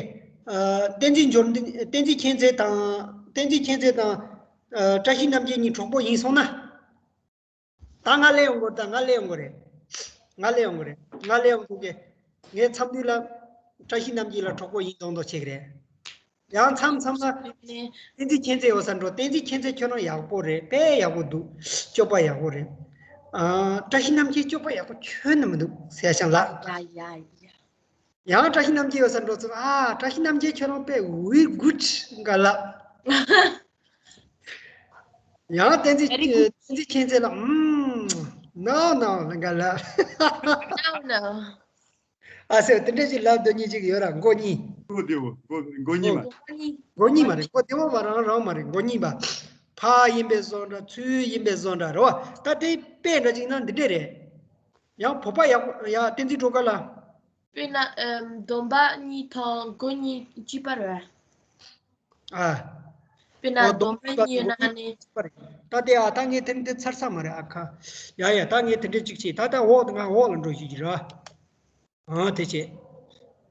བསྟན་འཛིན་འབྱོར་འདི་བསྟན་འཛིན་མཁྱེན་བརྩེ་དང་། བསྟན་འཛིན་མཁྱེན་བརྩེ་དང་བཀྲ་ཤིས་རྣམ་རྒྱལ་གཉིས་གྲོགས་པོ་ཡིན་སོང་ན། ད་ང་སླེབས་ཡོང་གི་རེད། ད་ང་སླེབས་ཡོང་གི་རེད། ང་སླེབས་ཡོང་གི་རེད། ང་སླེབས་ཡོང་གི་རེད། ངའི་མཚམས་འདི་ལ་བཀྲ་ཤིས་རྣམ་རྒྱལ་ལ་གྲོགས་པོ་ཡིན་མདོག་མདོག་བྱེད་ཀྱི་རེད། ཡང་མཚམས་མཚམས་ལ་བསྟན་འཛིན་མཁྱེན་བརྩེ་ཡོད་ས་འགྲོ། བསྟན་འཛིན་མཁྱེན་བརྩེ་ཁྱོད་རང་ཡག་པོ་རེད། དཔེ་ཡག་པོ་འདུག་སྤྱོད་པ་ཡག་པོ་རེད། ཨ། བཀྲ་ཤིས་རྣམ་རྒྱལ་སྤྱོད་པ་ཡག་པོ་ཁྱོན་ནས་མི་འདུག་ཟེར་ཤང་ལ། ཡ་ཡ་ཡ། ཡང་བཀྲ་ཤིས་རྣམ་རྒྱལ་ཡོད་ས་འགྲོ་ཚུལ། ཨ། བཀྲ་ཤིས་རྣམ་རྒྱལ་ཁྱོད་རང་དཔེ་very good་འགའ་ལབ། ཡང་བསྟན་འཛིན་Very good. བསྟན་འཛིན་མཁྱེན་བརྩེ་ལ། ཨུམ། No no ལ་འགའ་ལབ། No no. ཨ་ཟེར་དེ་འདྲ་ཞིག་ལབ་འདོད་མཁན་ཅིག་ཡོད་ར། མགོ་གཉིས། མགོ་བདེ་བོ། མགོ་མགོ་གཉིས་མ་རེད། མགོ་གཉིས་མ་རེད། མགོ་བདེ་བོ་མ་རང་རང་མ་རེད། མགོ་གཉིས་པ། ཕ་ཡིན་པའི་བཟོ་འདྲ། ཚུལ་ཡིན་པའི་བཟོ་འདྲ་རེད་བ། ད་དེ་དཔེ་འདྲ་ཅིག་ན་འདི་འདྲས་རེད། ཡང་བོད་པ་ཡག་པོ་ཡ་བསྟན་འཛིན་སྒྲོལ་དཀར་ལ། དཔེར་ན་ཨམ་སྡོམ་པ་གཉིས་དང་མགོ་གཉིས་གཅིག་པ་རེད། ཨ། དཔེར་ན་ཨོ་སྡོམ་པ་གཉིས་ཡོད་ན་ནི། ད་དེ་ཨ་ད་ངས་དེ་འདི་ཚར་ས་མ་རེད་ཨ་ཁ། ཡ་ཡ་ད་ངས་དེ་འདྲས་གཅིག་བྱས། ད་ད་འོག་ང་འོག་ལ་འགྲོ་ཞུ་གི་ར། ཨ་དེ་བྱས།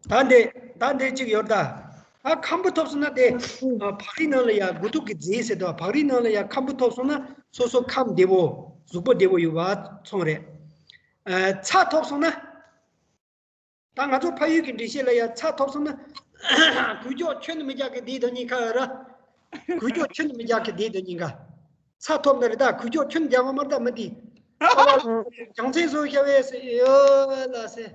ད་འདི་ད་འདི་གཅིག་ཡོད་ད། ཨ་ཁམ་བུ་ཐོབ་སོང་ན་དེ། ཨ་བག་རིལ་ནང་ལ་ཡ་དགུ་ཐུག་གི་རྫས་ཟེར་དུས་བག་རིལ་ནང་ལ་ཡ་ཁམ་བུ་ཐོབ་སོང་ན་སོ་སོ་ཁམས་བདེ་བོ་གཟུགས་པོ་བདེ་བོ་ཡོད་པ་ཚོང་རེད། ཨ་ཚྭ་ཐོབ་སོང་ན། ད་ང་ཚོ་ཕ་ཡུལ་གྱི་འགྲེལ་བཤད་ལ་ཡ་ཚྭ་ཐོབ་སོང་ན། གོས་ཆོག་ཁྱོན་ནས་མི་རྒྱག་གི་དེའི་དོན་ཉིན་ཁ་ཡོད་ར། གོས་ཆོག་ཁྱོན་ནས་མི་རྒྱག་གི་དེའི་དོན་ཉིན་ཁ། ཚྭ་ཐོབ་ན་རེད་ད། གོས་ཆོག་ཁྱོན་ནས་རྒྱག་གི་མ་རེད་ད་མི་དེ། ཨ་བ་རྒྱང་མཚན་བཟོ་བྱ་བས་ཟེར་ཡོད་ལ་ཟེར།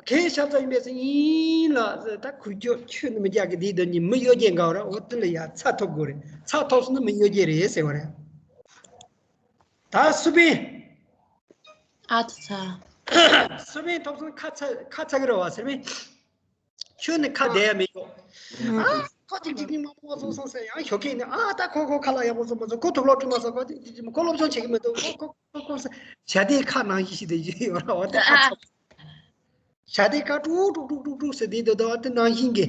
གས་ཤ་ཚ་ཡིན་པས་ཟེར་ཡིན་ལ་ཟེར། ད་གོས་ཆོག་ཁྱོན་ནས་མི་རྒྱག་གི་དེའི་དོན་ཉིན་མི་གཡོ་སྒྱེ་འགའ་ར། འོ་དེ་ལ་ཡ་ཚྭ་ཐོབ་དགོས་རེད། ཚྭ་ཐོབ་སོང་ན་མི་གཡོ་སྒྱེ་རེད་ཟེར་བ་རེད། ད་སུ་པན། ཨ་ཐུ་ཚ། སུ་པན་ཐོབ་སོང་ཁ་ཚ་ཁ་ཚ་གི་རེད་བ་ཟེར་མིན། ཁྱོད་ནི་ཁ་བདེ་ཡ་མི་ཡོད། ཨ་ ཁོ་ཅིག་ཅིག་ཅིག་མང་པོ་སོང་སོང་ཟེར་ཡང་ཞོགས་ཀས་ནས་ཨ་ད་ཁོ་ཁོ་ཁ་ལག་ཡག་པོ་བཟོ་མ་བཟོ། ཁོ་དུག་ལོག་བཀྲུ་མ་བཟོ། ཁོ་ཅིག་ཅིག་ཅིག་ཁོ་སློབ་སྦྱོང་བྱེད་ཀྱི་མི་འདུག་ཁོ་ཁོ་ཁོ་ཁོ་ཟེར། བྱ་དེའི་ཁ་ནང་བཞིན་ཞིག་དེ་ཡོད་ར། འོ་ད་ཁ་ཚ་བྱ་དེ་ཁ་དཀྲུག་དཀྲུག་དཀྲུག་དཀྲུག་དཀྲུག་ཟེར་དེ་དོ་དོ་དེ་ནང་བཞིན་གྱི་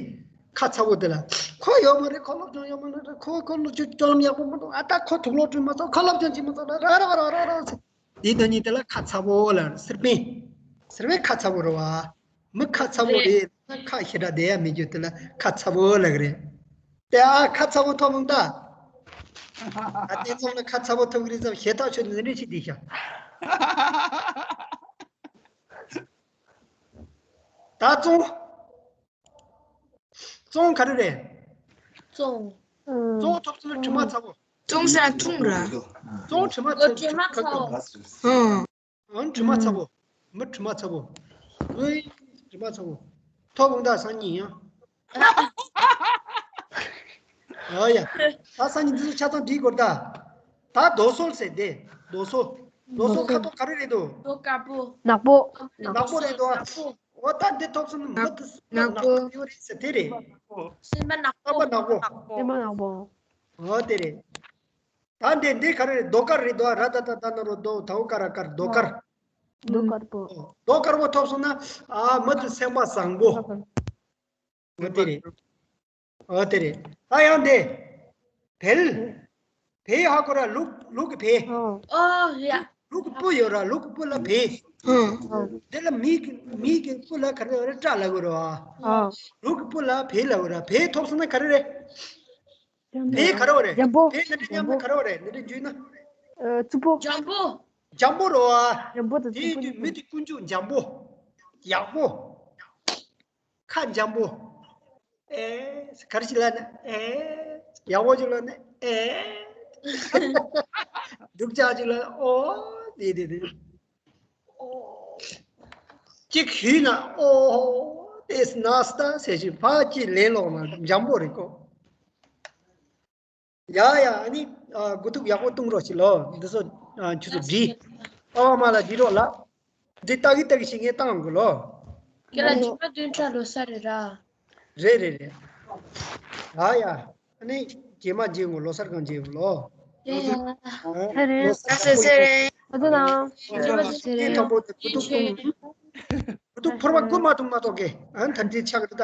ཁ་ཚ་བོ་དེ་ལ་ཁོ་ཡོད་མ་རེད། ཁོ་སློབ་སྦྱོང་ཡོད་མ་རེད། ཁོ་ཁོ་སློབ་སྦྱོང་སྤྱོད་ལམ་ཡག་པོ་མ་འདུག་ཨ་ད་ཁོ་དུག་ལོག་བཀྲུ་མ་བཟོ། ཁོ་སློབ་སྦྱོང་བྱེད་མ་བཟོ། ར་ར་ར་ར་ར་ར་ཟེར། དེ་དོན་གཉིས་དེ་ལ་ཁ་ཚ་བོ་ལ་སེར་པན། སེར་པན་ཁ་ཚ་བོ་རེད་བ། མི་ཁ་ཚ་བོ་རེད། ཁ་ཞེ་དྲག་བསྡད་ཡ་མེད་རྒྱུ་དེ་ལ་ཁ་ཚ་བོ་ལབ་ཀྱི་རེད། དེ་ཨ་ཁ་ཚ་བོ་ཐོབ་འོང་ད། ཨ་དེ་ཚང་ན་ཁ་ཚ་བོ་ཐོབ་ཀྱི་རེད་ཙམ་ཞེ་ཐག་ཆོད་ནི་རེད་ཅིག་བསྡད་ཤག་ད་བཙོང་། བཙོང་ག་རེ་རེད། བཙོང་། བཙོང་ཐོབ་ཚུལ་དྲི་མ་ཚ་བོ། བཙོང་ས་འཁྲུངས་ར། བཙོང་དྲི་མ་ཚ་བོ། དྲི་མ་ཚ་བོ། ཨང་། དྲི་མ་ཚ་བོ། མི་དྲི་མ་ཚ་བོ། ཨོའི། དྲི་མ་ཚ་བོ། ཐོབ་འོང་ད་སང་ཉིན་ཡང་། ཨ་ཡ། ད་སང་ཉིན་འདི་ཚོ་ཆ་ཚང་བྲིས་དགོས་ད། ད་རྡོ་སོལ་ཟེར་དེ། རྡོ་སོལ། རྡོ་སོལ་ཁ་དོག་ག་རེ་རེད་དོ། རྡོ་དཀར་པོ། ནག་པོ། ནག་པོ་རེད་དོ། འོ་ད་འདི་ཐོབ་སོང་ནི་མི་དེ་སུ་ནག་པོ་ཡོད་རེད་ཟེར་དེ་རེད། སེམས་པ་ནག་པོ། སེམས་པ་ནག་པོ། སེམས་པ་ནག་པོ། འོ་དེ་རེད། ད་འདི་འདི་ག་རེ་རེད། རྡོ་དཀར་རེད་དོ། ར་ད་ད་ད་ན་རོ་རྡོ་ད་འོ་ཀ་ར་དཀར། རྡོ་དཀར། རྡོ་དཀར་པོ། རྡོ་དཀར་པོ་ཐོབ་སོང་ན་ཨ་མི་དེ་སེམས་པ་བཟང་པོ། འོ་དེ་རེད། འོ་དེ་རེད། ད་ཡང་འདི། བལ། བལ་ཧ་གོ་ར། ལུག་ལུག་གི་བལ། ཨོ་ཡ། ལུག་གི་སྤུ་ཡོད་ར། ལུག་གི་སྤུ་ལ་བལ། འདི་ལ་མི་གི་མི་གི་སྤུ་ལ་ག་རེ་རེད། སྐྲ་ལབ་དགོས་ར། ལུག་གི་སྤུ་ལ་བལ་ལབ་དགོས་ར། བལ་ཐོབ་སོང་ན་ག་རེ་རེད། བལ་ག་རེ་རེད། འཇམ་པོ། བལ་ནི་འཇམ་པོ་ག་རེ་རེད། འདི་འདྲ་བརྗོད་ན། ཨ་རྩུབ་པོ། འཇམ་པོ། འཇམ་པོ་རེད་བ། འཇམ་པོ་དང་རྩུབ་པོ། དེ་དུས་མི་དེ་ཀུན་སྤྱོད་འཇམ་པོ། ཡག་པོ། ཁ་འཇམ་པོ། ཨེ། ག་རེ་ཞིག་ལབ་ན་ཨེ། ཡག་པོ་ཞིག་ལབ་ན་ཨེ། སྡུག་ཅག་ཅིག་ལབ་ན་ཨོ། དེ་དེ་དེ། ཨོ། གཅིག་ཞུས་ན་ཨོ། དེ་སྣ་སྟ་ཟེར་ཞིག་ཕར་གཅིག་ལན་སློག་ན་འཇམ་པོ་རེད་ཀོ། ཡ་ཡ། ཨ་ནི་ཨ་དགུ་ཐུག་ཡག་པོ་བཏུང་རོགས་བྱེད་ལོ། འདི་ཚོ་ཨ་ཁྱོད་ཚོ་བྲིས། ཨ་བ་མ་ལ་བྲིས་རོགས་ལ། འདི་ལྟ་གི་ལྟ་གི་ཞིག་ངས་བཏང་དགོས་ལོ། ཁྱེད་ལ་རྗེས་མ་བདུན་ཕྲག་ལོ་གསར་རེད་ར། རེད་རེད་རེད། ཡ་ཡ། ཨ་ནི་རྗེས་མ་མཇལ་དགོས། ལོ་གསར་གང་མཇལ་དགོས་ལོ། ཡ་ཡ། ཨ་ལོ་གསར་རེད། ལོ་གསར་རེད། ཨ་ཙི་ན། རྗེས་མ་བདུན་ཕྲག་ལོ་གསར་རེད། ཐོག་པོ་དེ་དགུ་ཐུག་བཏུང་། དགུ་ཐུག་ཕོར་པ་དགུ་མ་བཏུང་མ་གཏོགས་ཀྱི་ཨ་ཐམས་ཅད་ཆག་རེད་ད།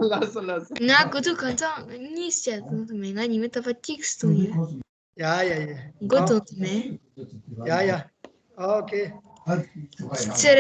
ལགས་སོ་ལགས་སོ། ང་དགུ་ཐུག་གང་ཚང་གཉིས་བྱས་བཏུང་ཐུབ་མེད། ང་ཉི་མ་རྟག་པར་གཅིག་བཏུང་ཡོད། ཡ་ཡ་ཡ། མགོ་བཏུང་ཐུབ་མེད། ཡ་ཡ། ཨོ་ཁེ། ཚེ་རེ།